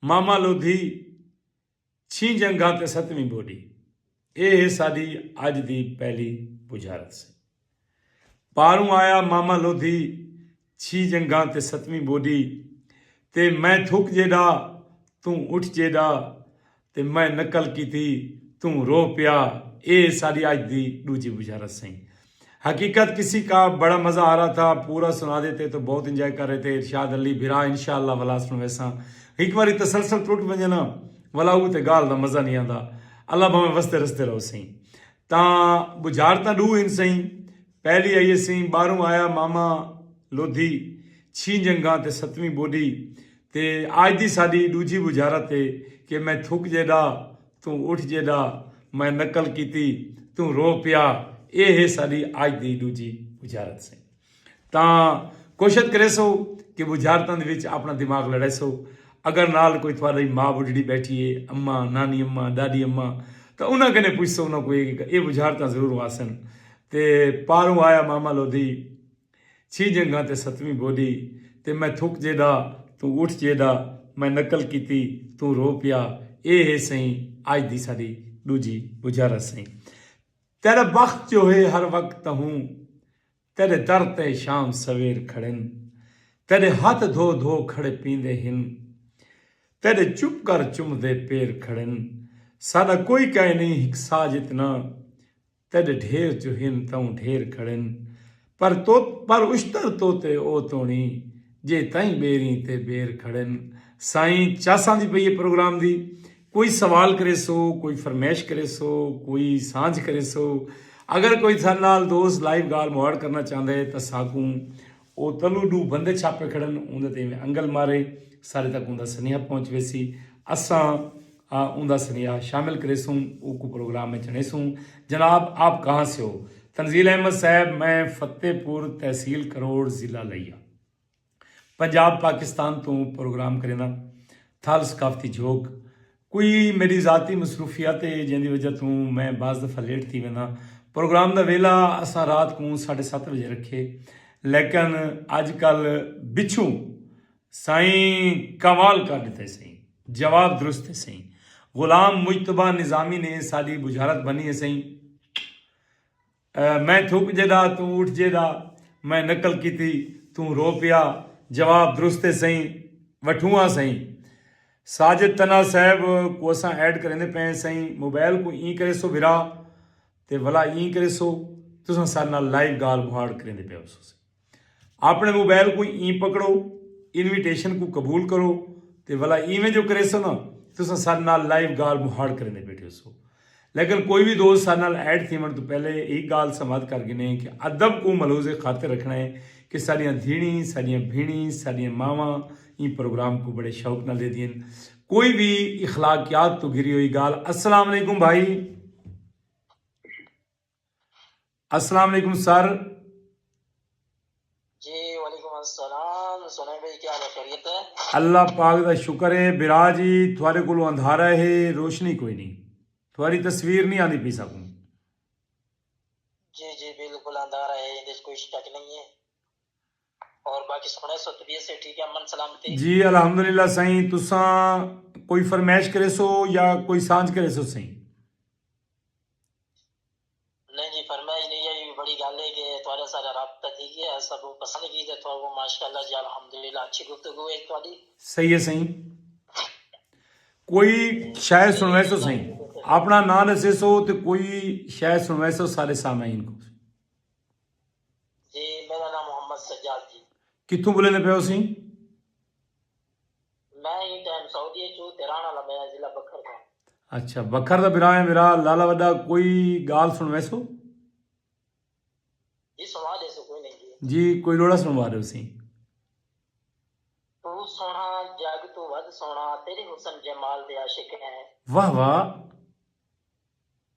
ماما لودھی، چھی جنگھاں تے ستویں ٻوݙی۔ اے ہے ساݙی اڄ دی پہلی بجھارت سئیں۔ پاروں آیا ماما لودھی، چھی جنگھاں تے ستویں ٻوݙی۔ تے میں تھک جیݙا، توں اٹھ جیݙا، تے میں نقل کیتی، توں رو پیا۔ اے ساݙی اڄ دی ݙوجھی بجھارت سئیں۔ حقیقت کسی کا بڑا مزہ آ رہا تھا، پورا سنا دیتے تو بہت انجوائے کر رہے تھے۔ ارشاد علی بھرا، انشاءاللہ ولا سنویساں۔ ہک واری تسلسل ٹوٹ ونجے نا، ولا او تے گال دا مزہ نہیں آندا۔ اللہ بھاویں وستے رستے رہو سئیں۔ تاں بجھارتاں ڈو ہن سئیں۔ پہلی آئی سئیں، باہروں آیا ماما لودھی، چھی جنگاں تے ستویں بوڈی۔ تے آج دی ساڈی ڈوجھی بجھارت ہے کہ میں تھک جیڈا، توں اٹھ جیڈا، میں نقل کیتی، توں رو پیا۔ اے ہے ساڈی آج دی ڈوجھی بجھارت سئیں۔ تاں کوشت کریسو کہ بجھارتاں دے وچ اپنا دماغ لڑیسو۔ اگر نال کوئی تھوڑی ماں بڈھڑی بیٹھی ہے، اماں، نانی اماں، ڈاڈی اماں، تاں انہاں کنے پوچھسو، انہاں کو اے، اے بجھارتاں ضرور واسن۔ تے پاروں آیا ماما لودھی، چھی جنگاں تے ستویں بوڈی، تے میں تھک جیڈا، توں اٹھ جیڈا، میں نقل کیتی، توں رو پیا۔ اے ہے سئیں اج دی ساڈی ڈوجھی بجھارت سئیں۔ تیرا بخت جو ہے ہر وقت تہوں، تیرے در تے شام سویر کھڑن، تیرے ہتھ دھو دھو کھڑے پیندے ہن، تیرے چپ کر چمدے پیر کھڑن۔ ساڈا کوئی کائے نہیں ہک ساج اتنا، تیڈے ڈھیر جو ہن تاؤں ڈھیر کھڑن۔ پر تو پر اشتر توتے او توڑیں، جے تائیں بیریں تے بیر کھڑن۔ سائیں، چس آندی پئی ہے پروگرام دی۔ کوئی سوال کریسو، کوئی فرمائش کریسو، کوئی سانجھ کریسو۔ اگر کوئی ساڈے نال دوست لائیو گال مہاڑ کرنا چاہندا ہے تاں ساکوں او تلو ڈو بندے چھاپے کھڑن، اوندے تے ایویں انگل مارے، ساڈے تک اوندا سنیہا پہنچ ویسی۔ اساں آ، اوندا سنیہا شامل کریسوں، اوکوں پروگرام وچ اݨیسوں۔ جناب، آپ کہاں سے ہو؟ تنزیل احمد صاحب، میں فتح پور، تحصیل کروڑ، ضلع لیا، پنجاب، پاکستان توں پروگرام کرینداں۔ تھل ثقافتی جھوک۔ کوئی میݙی ذاتی مصروفیات ہے جیندی وجہ توں میں بعض دفعہ لیٹ تھی وینداں۔ پروگرام دا ویلا اساں رات کوں ساڈھے ست وجے رکھے، لیکن اڄ کل بچھوں سائیں کمال کر ݙتے سئیں، جواب درست ہے سئیں۔ غلام مجتبیٰ نظامی نے ساݙی بجھارت بھنی ہے سئیں۔ اے، میں تھک جیݙا، توں اٹھ جیݙا، میں نقل کیتی، توں رو پیا، جواب درست ہے سئیں، وٹھوں آ سئیں۔ ساجد تنا صاحب کوں اساں ایڈ کریندے پئے ہیں سئیں، موبائل کوں ایں کریسو بھرا، تے ولا ایں کریسو، تساں ساݙے نال لائیو گالھ مہاڑ کریندے پئے ہوسو سئیں۔ اپݨے موبائل کوں ایں پکڑو، انویٹیشن کوں قبول کرو، تے ولا ایویں جو کریسو نا، تساں ساݙے نال لائیو گالھ مہاڑ کریندے بیٹھے ہوسو۔ لیکن کوئی وی دوست ساݙے نال ایڈ تھیوݨ توں پہلے اے گالھ سمجھ کر گھنے کہ ادب کوں ملحوظ خاطر رکھݨا ہے کہ ساݙیاں دھیݨیں، ساݙیاں بھیݨیں، ساݙیاں ماواں ایں پروگرام کوں بڑے شوق نال ݙیہدین۔ کوئی وی اخلاقیات توں گھری ہوئی گالھ۔ السلام علیکم بھائی۔ السلام علیکم سر۔ جی وعلیکم السلام، سنائیں بھائی، کیا حال ہے؟ خیریت ہے؟ اللہ پاک دا شکر ہے بھرا جی، تھوڑے کولوں اندھارا ہے، روشنی کوئی نہیں، تھوڑی تصویر نہیں آندی پئی ساکوں۔ جی جی، بالکل اندھارا ہے، اندے وچ کوئی شک نہیں ہے۔ اور باقی سنائیں سو، طبیعت سے ٹھیک ہے، امن سلامتی؟ جی الحمدللہ سائیں، تساں کوئی فرمائش کریسو یا کوئی سانجھ کریسو سائیں؟ نہیں جی، فرمائش نہیں ہے، یہ بڑی گل ہے کہ تھوڑا سارا رابطہ تھی گیا، سب پسند کی تے تھوڑا وہ ماشاءاللہ جی الحمدللہ اچھی گفتگو ہے تھوڑی۔ صحیح ہے سائیں۔ کوئی شاعر سنویسو سائیں، اپنا نام دسیسو تے کوئی شاعر سنویسو سارے سامعین کو۔ جی، میرا نام محمد سجاد جی۔ کتھوں بولیندے پئے ہو سائیں؟ میں ایں ٹائم سعودی اچ ہوں، تے رہݨ والا میں ضلع بکھر دا۔ اچھا، بکھر دا بھرا ہے میرا لالا وݙا، کوئی ڳالھ سݨویسو؟ جی، سݨوا ݙیسو، کوئی نہیں جی۔ جی، کوئی ݙوہڑا سݨوا ݙیو سائیں۔ توں سوہݨا، جڳ توں ودھ سوہݨا، تیݙے حسن جمال دے عاشق ہیں۔ واہ واہ۔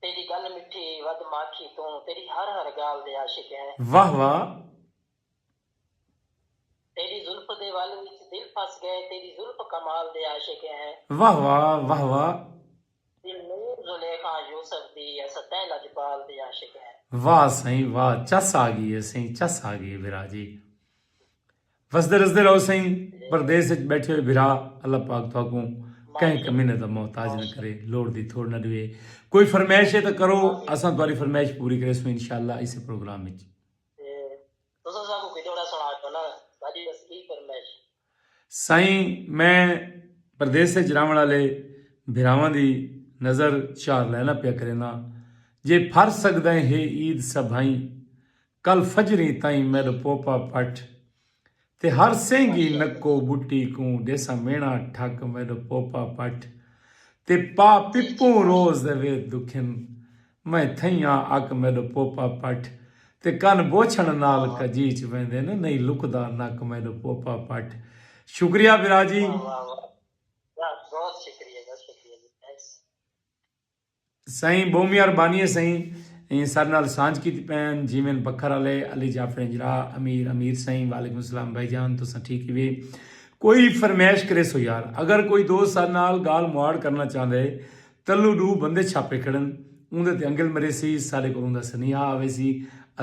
تیݙی ڳل مٹھی ودھ ماکھی توں، تیݙی ہر ہر ڳالھ دے عاشق ہیں۔ واہ واہ۔ تیݙی زلف دے ول وچ دل پھس ڳئے، تیݙی زلف کمال دے عاشق ہیں۔ واہ واہ، واہ واہ۔ دل نور زلیخا یوسف دی، اساں تیں لجپال دے عاشق ہیں۔ واہ سائیں واہ، چس آ ڳئی ہے سائیں، چس آ ڳئی ہے بھرا جی۔ وسدے رسدے رہو سائیں، پردیس وچ ٻیٹھے ہوئے بھرا، اللہ پاک تہاکوں کہیں کمینے دا محتاج نہ کرے، لوڑ دی تھوڑ نہ ݙیوے۔ کوئی فرمائش ہے تاں کرو، اساں تہاݙی فرمائش پوری کریسوں انشاءاللہ اسے پروگرام وچ۔ تے تساں ساکوں کوئی ݙوہڑا سݨا ݙیو نا، ساݙی بس اے فرمائش۔ سائیں، میں پردیس وچ رہوݨ والے بھراواں دی نظر چار لائناں پیا کرینداں۔ جے پھر سڳدیں ہے عید سبھائیں، کل فجریں تائیں میݙو پوپا پٹھ تے ہر سینگی نکو ٻٹی کوں ݙیساں میݨا ٹھک میݙو پوپا پٹھ تے پا پپوں روز دے ویت دکھن میں تھئیاں اک میݙو پوپا پٹھ تے کن بوچھݨ نال کجیچ ویندے نے نئیں لکدا نک میݙو پوپا پٹھ۔ شکریہ برا جی۔ واہ واہ واہ۔ بہت بہت شکریہ، بہت شکریہ جی، تھینکس۔ سائیں بہوں مہربانی ہے سائیں، ایں ساڈے نال سانجھ کیتی پین جیون بکھر آلے علی جعفر ہنجراہ۔ امیر امیر سائیں وعلیکم السلام بھائی جان تساں ٹھیک ہیوے؟ کوئی فرمائش کریسو یار، اگر کوئی دوست ساڈے نال گالھ مہاڑ کرنا چاہندے تلو ڈو بندے چھاپے کھڑن، اوندے تے انگل مریسی، ساڈے کول اوندا سنیہا آویسی،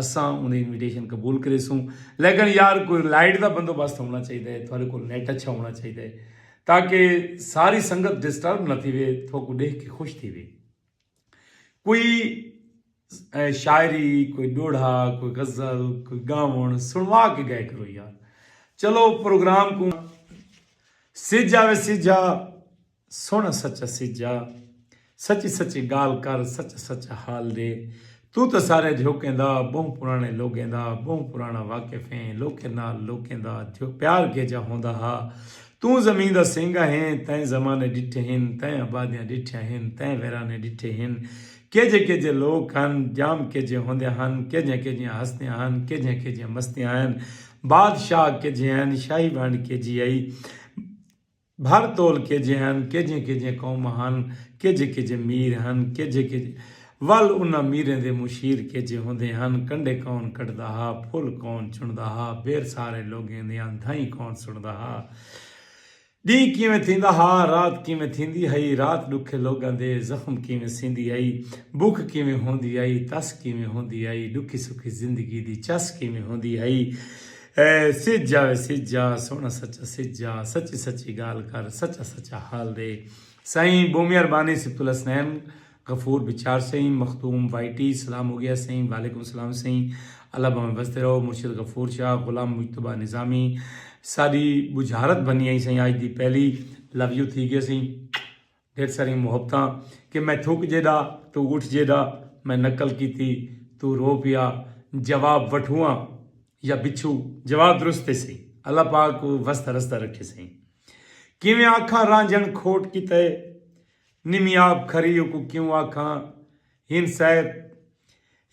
اساں اوندی انویٹیشن قبول کریسوں۔ لیکن یار کوئی لائٹ دا بندوبست ہونا چاہیدا ہے، تہاڈے کول نیٹ اچھا ہونا چاہیدا ہے تاکہ ساری سنگت ڈسٹرب نہ تھیوے، تہاکوں ڈیکھ کے خوش تھیوے۔ کوئی شاعری، کوئی ڈوہڑا، کوئی غزل، کوئی گاوݨ سݨوا کے ڳئے کرو یار۔ چلو پروگرام کوں۔ سجا وے سجا، سوہݨا سچا سجا، سچی سچی ڳالھ کر، سچا سچا حال ݙے۔ توں تاں سارے جھوکیں دا، ٻہوں پراݨے لوگیں دا، ٻہوں پراݨا واقف ہیں، لوکیں نال لوکیں دا جو پیار کیجھا ہوندا ہا۔ توں زمین دا سینگا ہیں، تیں زمانے ݙٹھے ہن، تیں آبادیاں ݙٹھیاں ہن، تیں ویرانے ݙٹھے ہن۔ کیجھے کیجھے لوک ہن، جام کیجھے ہوندے ہن، کیجھیاں کیجھیاں ہستیاں ہن، کیجھیاں کیجھیاں مستیاں ہن، بادشاہ کیجھے ہن، شاہی ونڈ کیجھی ہئی، بھر تول کیجھے ہن، کیجھیاں کیجھیاں قوماں ہن، کیجھے کیجھے میر ہن، کیجھے کیجھے ول انہاں میریں دے مشیر کیجھے ہوندے ہن، کنڈے کون کڈھدا ہا، پھل کون چنڑدا ہا، بیر سارے لوگیں دیاں دھائیں کون سنڑدا ہا۔ ݙینہہ کیویں تھیندا ہا، رات کینویں تھیندی ہئی، رات ݙکھے لوگاں دے زخم کینویں سیندی ہئی، بکھ کینویں ہوندی ہئی، تس کینویں ہوندی ہئی، ݙکھی سکھی زندگی دی چس کینویں ہوندی ہئی۔ اے سجھ جاوے سجھ جا، سوہݨا سچا سجھ جا، سچی سچی ڳالھ کر، سچا سچا حال ݙے۔ سائیں بہوں مہربانی سبط الحسنین غفور بچار سئیں، مخدوم وائی ٹی سلام ہو گیا سئیں۔ وعلیکم السلام سئیں، اللہ بھاویں وسدے رہو۔ مرشد غفور شاہ، غلام مجتبیٰ نظامی، ساݙی ٻجھارت بݨی آئی سئیں، اڄ دی پہلی لو یو تھی ڳیا سئیں۔ ڈھیر ساریاں محبتاں کہ میں تھک جیݙا توں اٹھ جیݙا، میں نقل کیتی توں رو پیا، جواب وٹھواں یا بچھو، جواب درست ہے سئیں۔ اللہ پاک وسدا رسدا رکھے سئیں۔ کیویں آکھاں رانجھݨ کھوٹ کیتے، نمی آپ کھری اوکوں کیوں آکھاں، ہن سید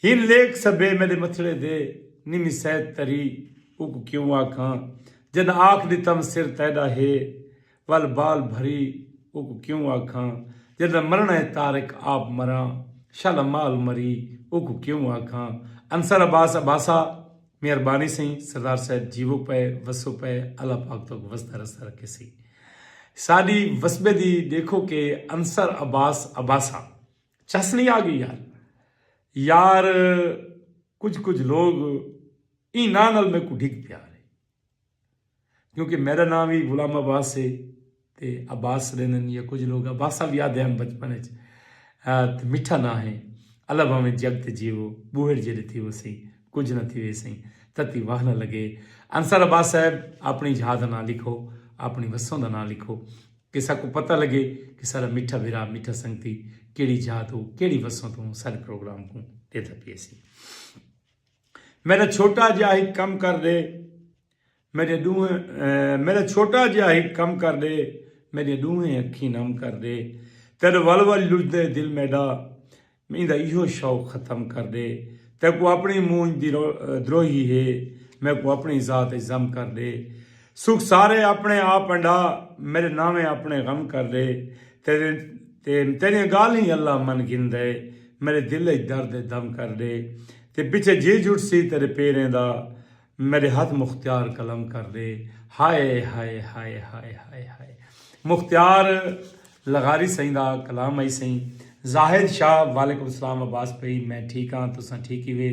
ہن لیکھ سبھے میݙے متھڑے دے، نمی سید تری اوکوں کیوں آکھاں، جݙاں آکھ ݙتم سر تیݙا ہے، ول بال بھری اوکوں کیوں آکھاں، جݙاں مرݨا ہے طارق آپ مراں، شالا مال مری اوکوں کیوں آکھاں۔ انصر عباس عباسہ، مہربانی سئیں، سردار صاحب جیوو پئے، وسو پئے، اللہ پاک تہاکوں وسدا رسدا رکھیسی۔ ساݙی وسبے دی ݙیکھو کہ انصر عباس عباسہ چس نئیں آ ڳئی یار۔ یار کجھ کجھ لوگ ایں ناں نال میکوں ڈھگ پیار ہے، کیونکہ میݙا ناں وی غلام عباس ہے تے عباس ݙیندن یا کجھ لوگ عباسہ وی آہدے ہن بچپن اچ۔ تے مٹھا ناں ہے۔ اللہ بھاویں جڳ تے جیوو، ٻوہڑ جیݙے تھیوو سئیں، کجھ نہ تھیوے سئیں، تتی واہ نہ لڳے۔ انصر عباس صاحب، اپݨی جھا دا ناں لکھو، اپݨی وسوں دا ناں لکھو کہ ساکوں پتہ لڳے کہ ساݙا مٹھا بھرا، مٹھا سنگتی کیڑھی جھا توں، کیڑھی وسوں توں ساݙے پروگرام کوں ݙیہدا پئے سئیں۔ میݙا چھوٹا جیہا ہک کم کر ݙے، میݙے ݙوہیں، میݙا چھوٹا جیہا ہک کم کر ݙے، میݙیاں ݙوہیں اکھیں نم کر ݙے، تیݙے ول ول لجدے دل میݙا، ایندا ایہو شوق ختم کر ݙے، تیکوں اپݨی مونجھ دی رو-، دروہی ہے، میکوں اپݨی ذات اچ ضم کر ݙے، سکھ سارے اپݨے آپ انڈا، میݙے ناویں اپݨے غم کر ݙے، تیݙے، تے تیݙیاں ڳالھیں اللہ من گھندے، میݙے دل اچ درد دم کر ݙے، تے پچھے جی جٹسی تیݙے پیریں دا، میݙے ہتھ مختیار قلم کر ݙے۔ ہائے ہائے ہائے ہائے ہائے ہائے۔ مختیار لغاری سئیں دا کلام ہئی سئیں۔ زاہد شاہ، وعلیکم السلام عباس بھائی، میں ٹھیک ہاں، تساں ٹھیک ہیوے؟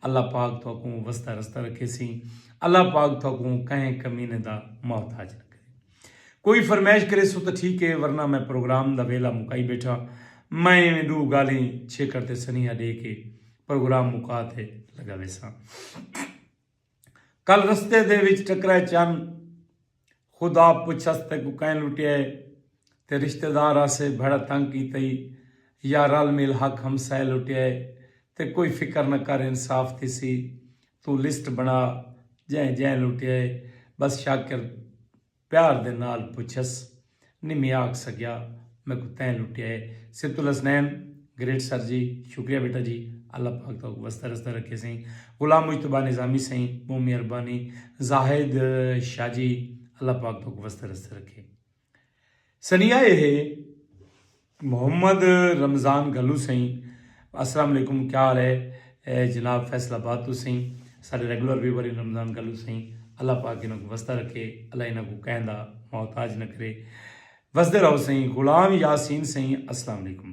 اللہ پاک تہاکوں وسدا رسدا رکھیسی۔ اللہ پاک تہاکوں کہیں کمینے دا محتاج نہ کرے۔ کوئی فرمائش کریسو تاں ٹھیک ہے، ورنہ میں پروگرام دا ویلا مکائی ٻیٹھا۔ میں ایویں ݙو ڳالھیں چھیکڑ تے سنیہا ݙے کے پروگرام مکا تے لڳا ویساں۔ کل رستے دے وچ ٹکرائے چن، خدا پچھس تیکوں کئیں لٹیا ہے، تے رشتے دار آسے بھڑا تنگ کیتا ای، یا رل مل حق ہمسائے لٹیا ہے، تے کوئی فکر نہ کر انصاف تھیسی۔ توں لسٹ بݨا، جئیں جئیں لٹیا ہے۔ بس شاکر پیار دے نال پچھس، نمی آکھ سڳیا، میکوں تیں لٹیا ہے۔ سبط الحسنین، گریٹ سر جی، شکریہ بیٹا جی، اللہ پاک تہاکوں وسدا رسدا رکھے سئیں۔ غلام مجتبیٰ نظامی سئیں، ٻہوں مہربانی۔ زاہد شاہ جی، اللہ پاک تہاکوں وسدا رسدا رکھے۔ سنیہا اے ہے محمد رمضان گھلو سئیں۔ السلام علیکم، کیا حال ہے؟ اے جناب فیصل آباد توں سئیں، ساݙے ریگولر ویور ہن رمضان گھلو سئیں، اللہ پاک انہاں کوں وسدا رکھے، اللہ انہاں کوں کہیں دا محتاج نہ کرے، وسدے رہو سئیں۔ غلام یاسین سئیں، السلام علیکم۔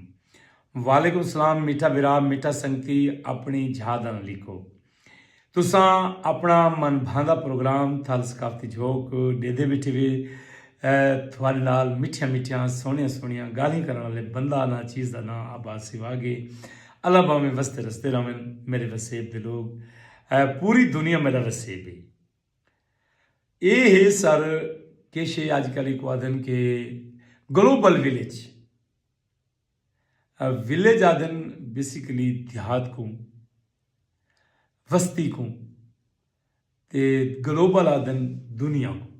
وعلیکم السلام میٹھا بھرا، میٹھا سنگتی، اپݨی جھا دا نہ لیکو۔ تساں اپݨا من بھاندا پروگرام تھل ثقافتی جھوک ݙیندے ٻیٹھے وے۔ اے تھوارے نال مٹھیاں مٹھیاں سوہݨیاں سوہݨیاں ڳالھیں کرݨ والے بندہ نہ چیز دا ناں عباس سواگ ہے۔ اللہ بھاویں وسدے رسدے رہون میݙے وسیب دے لوگ، اے پوری دنیا میݙا وسیب ہے۔ اے ہے سر کیشے اڄ کل ایکوں آہدن کہ گلوبل ولیج۔ ولیج آہدن بیسیکلی دیہات کوں، وستی کوں، تے گلوبل آہدن دنیا کوں۔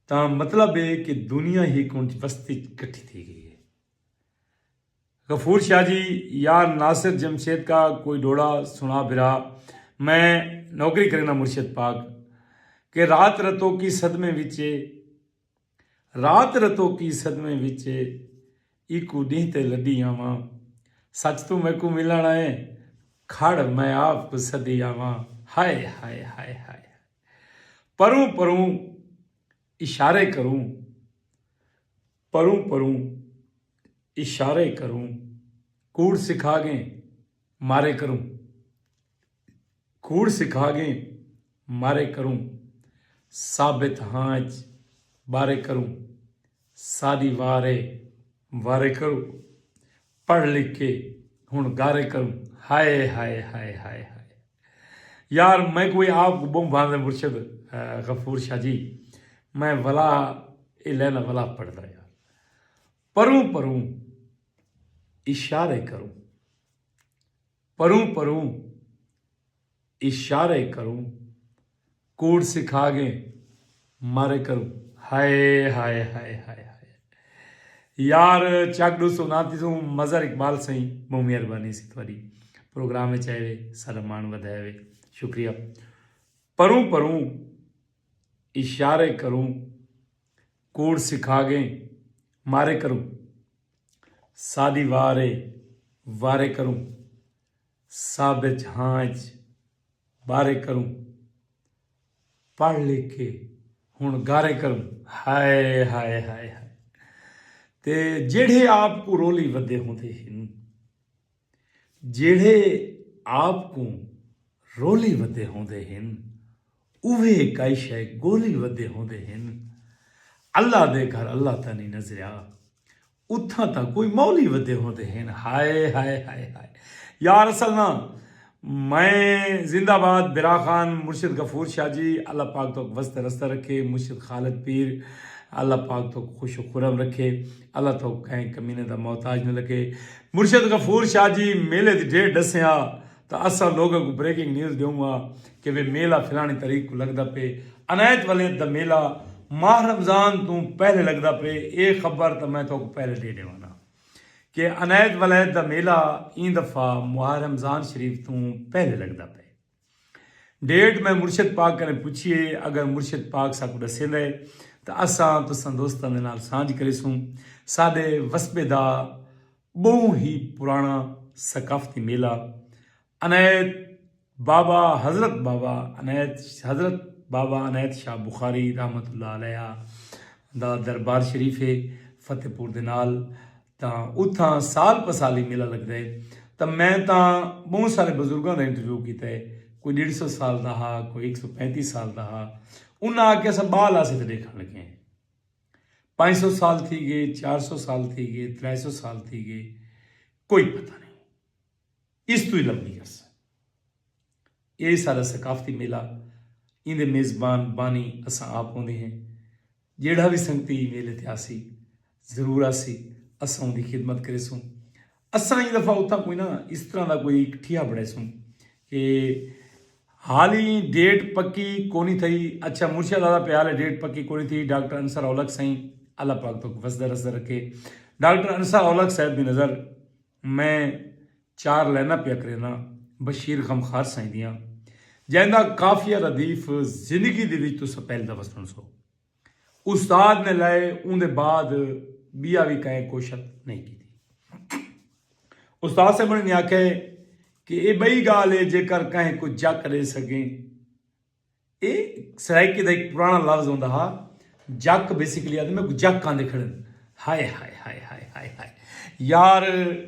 تاں مطلب ہے کہ دنیا ہی کوں وستی کٹھی تھی ڳئی ہے۔ غفور شاہ جی، یار ناصر جمشید کا کوئی ڈوڑا سنا بھرا۔ میں نوکری کرینا مرشد پاک کہ رات رتو کی صدمے وچے، رات رتو کی صدمے وچے، ایکو ڈینہہ تے لڈی آواں۔ سچ توں میکوں ملن آئے، کھڑ میں آپ کو سدی آواں۔ ہائے ہائے ہائے ہائے۔ پروں پروں اشارے کروں، پروں پروں اشارے کروں، کوڑ سکھا گئیں مارے کروں، کوڑ سکھا گئیں مارے کروں، ثابت ہاں اچ بارے کروں، ساݙی وار اے وارے کروں، پڑھ لکھ کے ہݨ گارے کروں۔ ہائے ہائے ہائے ہائے ہائے۔ یار میں کوئی آپ کو بہوں بھاندے مرشد غفور شاہ جی، میں ولا اے لینا ولا پڑھدا یار۔ پروں پروں اشارے کروں، پروں پروں اشارے کروں، کوڑ سکھا گئیں مارے کروں۔ ہائے ہائے ہائے ہائے ہائے۔ یار چک ݙو سو ناتی سوں مظہر اقبال سئیں، بہوں مہربانی سی تہاݙی۔ پروگرام وچ آئے وے، ساݙا مان ودھائے وے، شکریہ۔ پروں پروں اشارے کروں، کوڑ سکھا گئیں مارے کروں، ساݙی وار اے وارے کروں، ثابت ہاں اچ بارے کروں، پڑھ لکھ کے ہݨ گارے کروں۔ ہائے ہائے ہائے ہائے۔ تے جیڑھے آپ کوں رولی ودے ہوندے ہن، جیڑھے آپ کوں رولی ودے ہوندے ہن، اوہے کائی شے گولی ودے ہوندے ہن۔ اللہ دے گھر اللہ تاں نی نظریا، اتھاں تاں کوئی مولی ودے ہوندے ہن۔ ہائے ہائے ہائے ہائے۔ یار اصل نا میں زندہ باد برا خان، مرشد غفور شاہ جی، اللہ پاک تہاکوں وسدے رسدے رکھے، مرشد خالد پیر، اللہ پاک تہاکوں خوش و خرم رکھے، اللہ تہاکوں کہیں کمینے دا محتاج نہ لگے۔ مرشد غفور شاہ جی میلے دی ڈیٹ ݙسیا تاں اساں لوگاں کوں بریکنگ نیوز ݙیوں ہا کہ وے میلہ فلانی تاریخ کوں لڳدا پئے۔ عنایت ولید دا میلہ ماہ رمضان توں پہلے لڳدا پئے، اے خبر تاں میں تہاکوں پہلے ݙے ݙیوانا کہ عنایت ولید دا میلہ ایں دفعہ ماہ رمضان شریف توں پہلے لڳدا پئے۔ ڈیٹ میں مرشد پاک کنیں پچھیے، اگر مرشد پاک ساکوں ݙسیندا ہے تاں اساں تساں دوستاں دے نال سانجھ کریسوں۔ ساݙے وسبے دا ٻہوں ہی پراݨا ثقافتی میلہ عنایت بابا حضرت بابا عنایت حضرت بابا عنایت شاہ بخاری رحمت اللہ علیہ دا دربار شریف ہے فتح پور دے نال۔ تاں اتھاں سال پہ سال ہی میلہ لڳدا ہے۔ تاں میں تاں ٻہوں سارے بزرگاں دا انٹرویو کیتا ہے، کوئی ݙیڈھ سو سال دا ہا، کوئی ہک سو پینتی سال دا ہا۔ انہاں آکھیا اساں ٻال آسے تے ݙیکھݨ لڳے ہیں۔ پنج سو سال تھی ڳئے، چار سو سال تھی ڳئے، ترے سو سال تھی ڳئے، کوئی پتہ نہیں۔ اس توں ہی لمبی عرصہ۔ اے سارا ثقافتی میلہ، ایندے میزبان بانی اساں آپ ہوندے ہیں۔ جیڑھا وی سنگتی میلے تے آسی، ضرور آسی، اساں اوندی خدمت کریسوں۔ اساں ایں دفعہ اتھاں کوئی نہ اس طرح دا کوئی ہک ٹھیا بݨیسوں کہ حالی ڈیٹ پکی کونی تھئی۔ اچھا، مرشد آہدا پیا حالی ڈیٹ پکی کونی تھئی۔ ڈاکٹر انصر اولک سائیں، اللہ پاک توک وسدا رسدا رکھے۔ ڈاکٹر انصر اولک صاحب دی نظر میں چار لائناں پیا کرینداں بشیر غمخوار سائیں دیاں، جیندا قافیہ ردیف زندگی دے وچ تساں پہلی دفعہ سنڑسو۔ استاد نے لائے اوندے بعد بیا وی کہیں کوشت نہیں کیتی۔ استاد صاحب نے آکھیا کہ اے بئی گال ہے، جے کر کہیں کو جک دے سگیں۔ اے سرائیکی دا ایک پرانا لفظ ہوندا ہا، جک بیسیکلی آدھے میں کو جک آندے کھڑن۔ ہائے ہائے ہائے ہائے ہائے ہائے یار،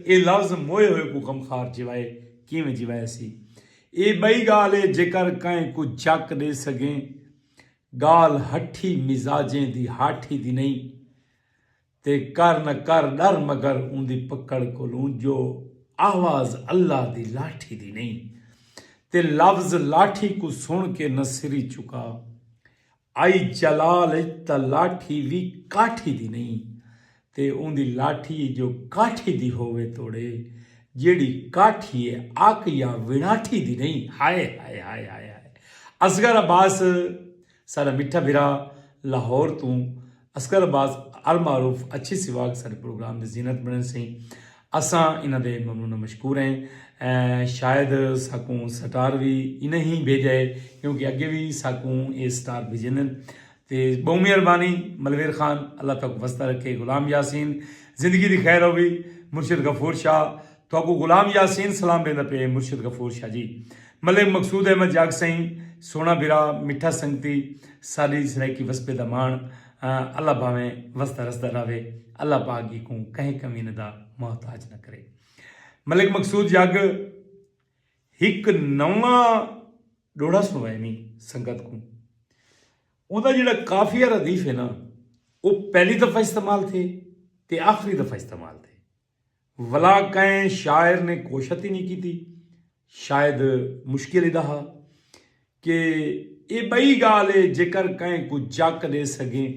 اے لفظ موئے ہوئے کو غمخوار جیوائے کیویں جیوائے سی۔ اے بئی گال ہے، جے کر کہیں کو جک دے سگیں، گال ہٹھی مزاجیں دی ہاٹھی دی نئیں۔ تے کر نہ کر ڈر مگر اوندی پکڑ کولوں، جو آواز اللہ دی لاٹھی دی نئیں۔ تے لفظ لاٹھی کوں سن کے نہ سری چکا۔ آئی جلال اچ تاں لاٹھی وی کاٹھی دی نئیں۔ تے اوندی لاٹھی جو کاٹھی دی ہووے توڑے، جیڑھی کاٹھی ہے اک یا وڑاٹھی دی نئیں۔ ہائے ہائے ہائے ہائے ہائے۔ اصغر عباس ساڈا میٹھا بھرا لاہور توں، اصغر عباس المعروف اچھی سواگ ساڈے پروگرام دی زینت بنن سئیں۔ اساں انہاں دے ممنون و مشکور ہیں۔ اے شاید ساکوں سٹار وی انہیں ہی بھیجا ہے، کیونکہ اگے وی ساکوں اے سٹار بھیجندن۔ تے بہوں مہربانی ملویر خان، اللہ تاکوں وسدا رکھے۔ غلام یاسین، زندگی دی خیر ہووی۔ مرشد غفور شاہ، تہاکوں غلام یاسین سلام ݙیندا پئے۔ مرشد غفور شاہ جی، ملک مقصود احمد جاگ سئیں، سوہݨا بھرا، مٹھا سنگتی، ساݙی سرائیکی وسبے دا ماݨ۔ آ، اللہ بھاویں وسدا رسدا رہوے، اللہ پاک ایکوں کہیں کمینہ دا محتاج نہ کرے۔ ملک مقصود جاگ، ہک نواں ݙوہڑا سݨوائیویں سنگت کوں۔ اوندا جیڑھا قافیہ ردیف ہے نا، او پہلی دفعہ استعمال تھئے تے آخری دفعہ استعمال تھئے۔ ولا کہیں شاعر نے کوشت ہی نہیں کیتی۔ شاید مشکل ادا ہا کہ اے ٻئی ڳالھ ہے، جیکر کہیں کوں جک ݙے سڳیں،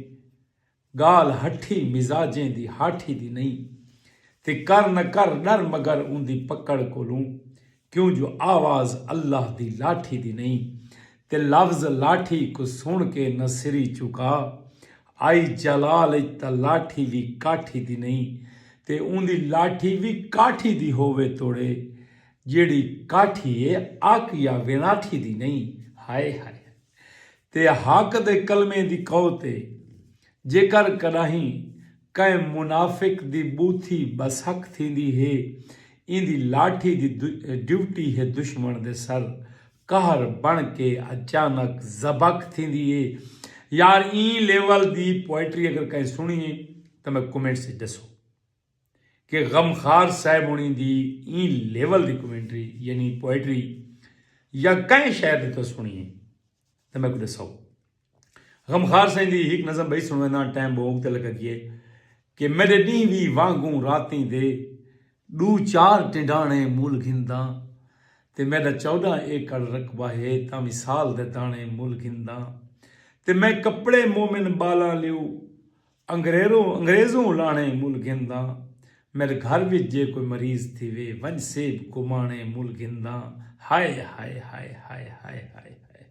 ڳالھ ہٹھی مزاجیں دی ہاٹھی دی نئیں، تے کر نہ کر ݙر مگر اوندی پکڑ کولوں، کیوں جو آواز اللہ دی لاٹھی دی نئیں۔ تے لفظ لاٹھی کوں سݨ کے نہ سری چکا۔ آئی جلال اچ تاں لاٹھی وی کاٹھی دی نئیں، تے اوندی لاٹھی وی کاٹھی دی ہووے توڑے، جیڑھی کاٹھی ہے اک یا ویݨاٹھی دی نئیں۔ ہائے ہائے۔ تے حق دے کلمے دی قوت ہے، جیکر کݙاہیں کہیں منافق دی ٻوتھی ٻسک تھیندی ہے، ایندی لاٹھی دی دو-، ڈیوٹی ہے دشمن دے سر قہر بݨ کے اچانک زبک تھیندی ہے۔ یار، ایں لیول دی پوئٹری اگر کہیں سݨی ہے تاں میں کمنٹس اچ ݙسو کہ غمخوار صاحب ہوݨی دی ایں لیول دی کمنٹری یعنی پوئٹری یا کہیں شاعر دی تاں سݨی ہے۔ تاں میکوں ݙساؤ۔ غمخوار سائیں دی ہک نظم ٻئی سݨوینداں، ٹائم ٻہوں اڳتے لڳا ڳئے، کہ میݙے ݙینہہ وی وانگوں راتیں دے ݙو چار ٹنڈاݨے مل گھنداں، تے میݙا چوݙاں ایکڑ رقبہ ہے، تاں وی سال دے داݨے مل گھنداں، تے میں کپڑے مومن ٻالاں لیو انگریروں، انگریزوں لاݨے مل گھنداں۔ میݙے گھر وچ جے کوئی مریض تھیوے، ونڄ سیب کماݨے مل گھنداں۔ ہائے ہائے ہائے ہائے ہائے ہائے ہائے۔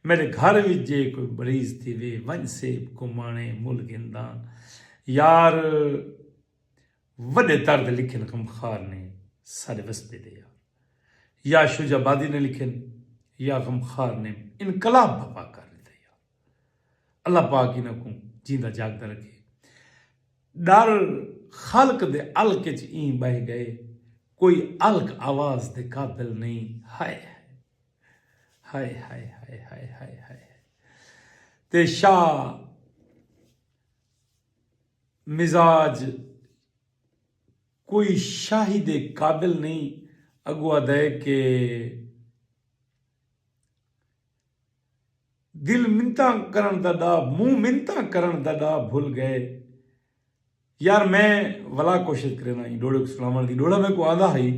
میݙے گھر وچ جے کوئی مریض تھیوے، ونڄ سیب کماݨے مل گھنداں۔ یار، وݙے درد لکھن غمخوار نے ساݙے وسبے دے یار۔ یا شجاع آبادی نے لکھن یا غمخوار نے انقلاب بپا کر ݙتا یار۔ اللہ پاک انہاں کوں جیندا جاڳدا رکھے۔ ݙر خلق دے الک اچ ایں ٻہہ ڳئے، کوئی الک آواز دے قابل نئیں۔ ہائے ہائے ہائے ہائے ہائے ہائے ہائے ہائے۔ تے شاہ مزاج کوئی شاہی دے قابل نئیں۔ اڳوں آہدا ہے کہ دل منتاں کرݨ دا ݙا، منہ منتاں کرݨ دا ݙا بھل ڳئے۔ یار میں ولا کوشش کرینداں ایں ݙوہڑے کوں سݨاوݨ دی، ݙوہڑا میکوں آندا ہئی،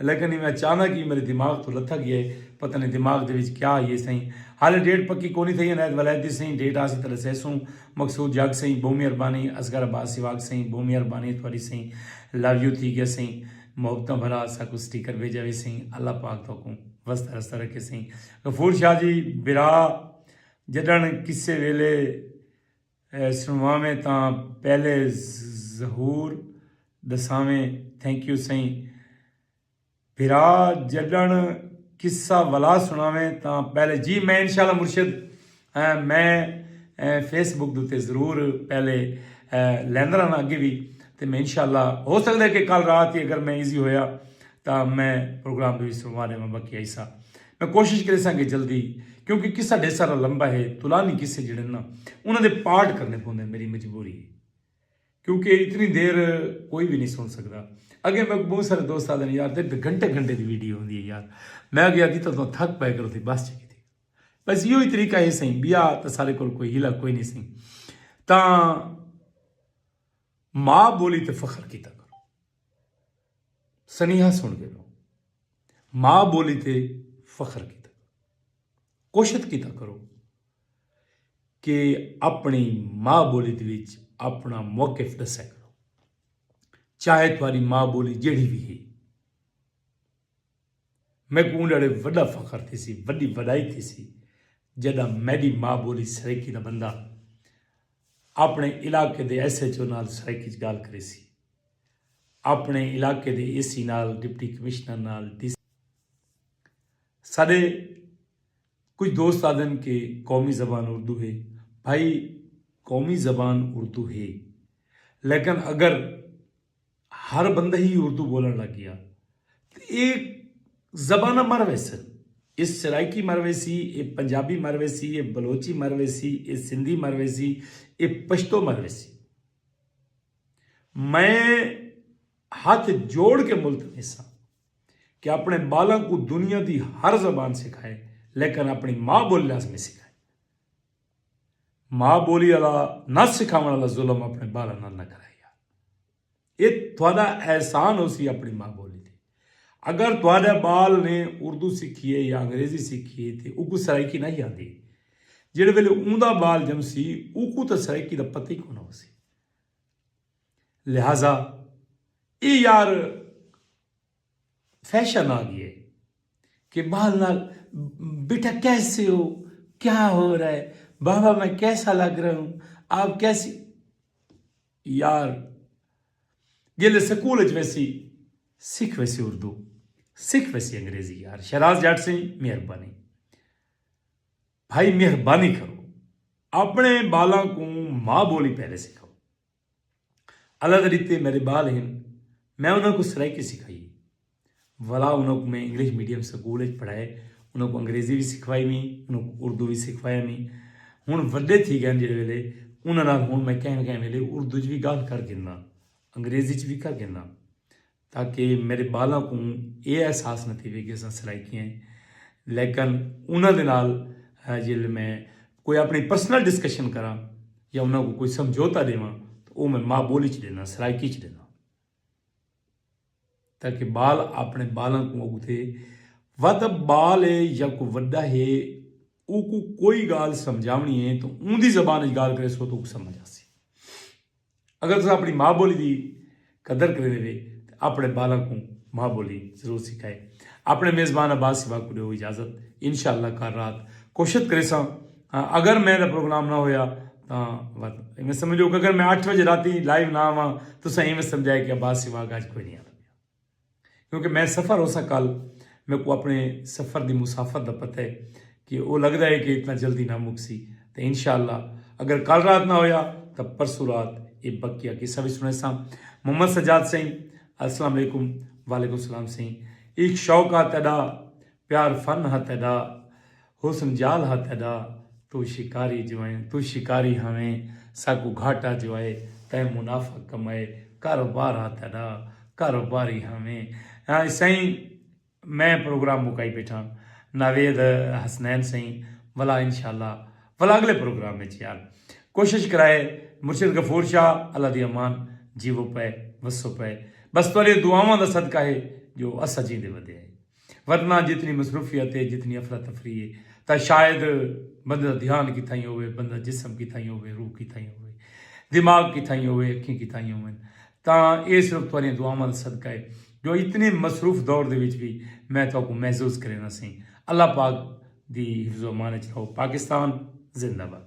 لیکن میں اچانک ہی میݙے دماغ توں لتھا ڳیا ہے، پتہ نہیں دماغ دے وچ کیا ہئی سئیں۔ حالے ڈیٹ پکی کونی تھئی عنایت ولایتی سئیں، ڈیٹ آسی تاں ݙسیسوں۔ مقصود جاگ سئیں، ٻہوں مہربانی۔ اصغر عباس سواگ سئیں، ٻہوں مہربانی تہاݙی سئیں، لو یو تھی ڳیا سئیں۔ محبتاں بھرا ساکوں سٹیکر بھیجا وی سئیں۔ اللہ پاک تہاکوں وسدا رسدا رکھے سئیں۔ غفور شاہ جی، بھرا، جݙݨ کسے ویلے سݨواویں تاں پہلے ظہور ݙساویں۔ تھینک یو سئیں۔ بھرا، جݙݨ قصہ ولا سݨاویں تاں پہلے، جی میں انشاءاللہ مرشد میں فیس بک دے اتے ضرور پہلے لیندر ہاں اگے وی۔ تے میں انشاءاللہ، ہو سکدا ہے کہ کل رات ہی اگر میں ایزی ہویا تاں میں پروگرام دے وچ سنوا ݙیواں۔ باقی ایسا میں کوشش کریساں کہ جلدی، کیونکہ قصہ ڈھیر سارا لمبا ہے، طولانی قصے جڑے نا، انہاں دے پارٹ کرنے پوندے، میری مجبوری ہے۔ کیونکہ اتنی دیر کوئی بھی نہیں سن سکدا۔ اگے میں بہت سارے دوست آدھے نے، یار تیرے تے گھنٹے گھنٹے دی ویڈیو ہوندی ہے یار۔ میں اگے آدھی تو تھک پائے کرو تھی بس چکی تھی۔ بس یہ ہی طریقہ ہے سائیں، بیا تو سارے کول کوئی ہیلا کوئی نہیں سائیں۔ تاں ماں بولی تے فخر کیتا کرو۔ سنیہا سن کے لو، ماں بولی تے فخر کیتا کرو۔ کوشش کیتا کرو کہ اپݨی ماں بولی دے وچ اپݨا موقف ݙسیا کرو، چاہے تہاݙی ماں بولی جیڑھی وی ہے۔ میکوں اوں ݙیہاڑے وݙا فخر تھیسی، وݙی وݙائی تھیسی، جݙاں میݙی ماں بولی سرائیکی دا بندہ اپݨے علاقے دے ایس ایچ او نال سرائیکی چ ڳالھ کریسی، اپݨے علاقے دے اے سی نال، ڈپٹی کمشنر نال، ڈی سی۔ ساݙے کجھ دوست آہدن کہ قومی زبان اردو ہے۔ بھائی، قومی زبان اردو ہے، لیکن اگر ہر بندہ ہی اردو بولݨ لڳ ڳیا تے اے زباناں مر ویسن۔ اے سرائیکی مر ویسی، اے پنجابی مر ویسی، اے بلوچی مر ویسی، اے سندھی مر ویسی، اے پشتو مر ویسی۔ میں ہتھ جوڑ کے ملتمس ہاں کہ اپݨے ٻالاں کوں دنیا دی ہر زبان سکھائے، لیکن اپݨی ماں بولی لازمی سکھائے۔ ماں بولی آلا نہ سکھاوݨ آلا ظلم اپݨے ٻالاں نال نہ کرائے یار۔ اے تہاݙا احسان ہوسی اپݨی ماں بولی تے۔ اگر تہاݙے ٻال نے اردو سکھی ہے یا انگریزی سکھی ہے تے اوکوں سرائیکی نہیں آندی، جیڑھے ویلے اوندا ٻال ڄمسی اوکوں تاں سرائیکی دا پتہ ہی کونہ ہوسی۔ لہذا اے یار فیشن آ ڳئی ہے کہ ٻال نال، بیٹا کیسے ہو، کیا ہو رہا ہے، بابا میں کیسا لگ رہا ہوں، آپ کیسی؟ یار جیلے سکول اچ ویسی، سکھ ویسی اردو، سکھ ویسی انگریزی۔ یار شہراز جٹ سئیں، مہربانی بھائی، مہربانی کرو، اپݨے ٻالاں کوں ماں بولی پہلے سکھاؤ۔ اللہ دے ݙتے میݙے ٻال ہن، میں انہاں کوں سرائیکی سکھائی، ولا انہاں کوں میں انگلش میڈیم سکول وچ پڑھائے، انہاں کوں انگریزی وی سکھوائی وی، انہاں کوں اردو وی سکھوایا وی۔ ہݨ وݙے تھی ڳئن جیڑھے ویلے، انہاں نال ہݨ میں کہیں کہیں ویلے اردو وچ وی ڳالھ کر گھنداں، انگریزی وچ وی کر گھنداں، تاکہ میݙے ٻالاں کوں اے احساس نہ تھیوے کہ اساں سرائیکی ہیں۔ لیکن انہاں دے نال، آ، جیلے میں کوئی اپݨی پرسنل ڈسکشن کراں یا انہاں کوں کوئی سمجھوتا ݙیواں، تو او میں ماں بولی چ ݙینداں، سرائیکی چ ݙینداں، تاکہ ٻال اپݨے ٻالاں کوں اڳتے وت، ٻال ہے یا کوئی وݙا ہے، اوکوں کوئی ڳالھ سمجھاوݨی ہے تو اوندی زبان وچ ڳالھ کریسو تو اوکوں سمجھ آسی۔ اگر تساں اپݨی ماں بولی دی قدر کریندے وے تے اپݨے ٻالاں کوں ماں بولی ضرور سکھائے۔ اپݨے میزبان عباس سوا کوں ݙیو اجازت، انشاءاللہ کل رات کوشش کریساں۔ ہاں، اگر میں دا پروگرام نہ ہویا تاں وت ایویں سمجھو کہ اگر میں اٹھ وجے راتی لائیو نہ آواں، تساں ایویں سمجھائے کہ عباس سوا اڄ کوئی نہیں آندا پیا۔ کیونکہ میں سفر ہوساں کل، میکوں اپݨے سفر دی مسافت دا پتہ ہے کہ او لڳدا ہے کہ اتنا جلدی نہ مکسی۔ تے انشاءاللہ اگر کل رات نہ ہویا تاں پرسوں رات اے بقیہ قصہ وی سݨیساں۔ محمد سجاد سئیں، السلام علیکم۔ وعلیکم السلام سئیں۔ عشق شوق ہا تیݙا، پیار فن ہا تیݙا، حسن جال ہا تیݙا، توں شکاری جو ہیں، توں شکاری ہاویں، ساکوں گھاٹا جو آئے، تیں منافع کمائے، کاروبار ہا تیݙا، کاروباری ہاویں۔ ہاں سئیں، میں پروگرام مکائی بیٹھاں۔ ناوید حسنین سئیں، ولا انشاءاللہ، ولا اڳلے پروگرام وچ یار کوشش کرائے۔ مرشد غفور شاہ، اللہ دی امان، جیوو پئے، وسو پئے۔ بس تہاݙے دعاواں دا صدقہ ہے جو اساں جیندے ودے ہیں۔ ورنہ جتنی مصروفیت ہے، جتنی افراتفری ہے، تاں شاید بندے دا دھیان کتھائیں ہووے، بندہ جسم کتھائیں ہووے، روح کتھائیں ہووے، دماغ کتھائیں ہووے، اکھیں کتھائیں ہوون۔ تاں اے صرف تہاݙیاں دعاواں دا صدقہ ہے جو اتنے مصروف دور دے وچ بھی میں تہاکوں محظوظ کرینداں سئیں۔ اللہ پاک دی حفظ و امان وچ رہو۔ پاکستان زندہ باد۔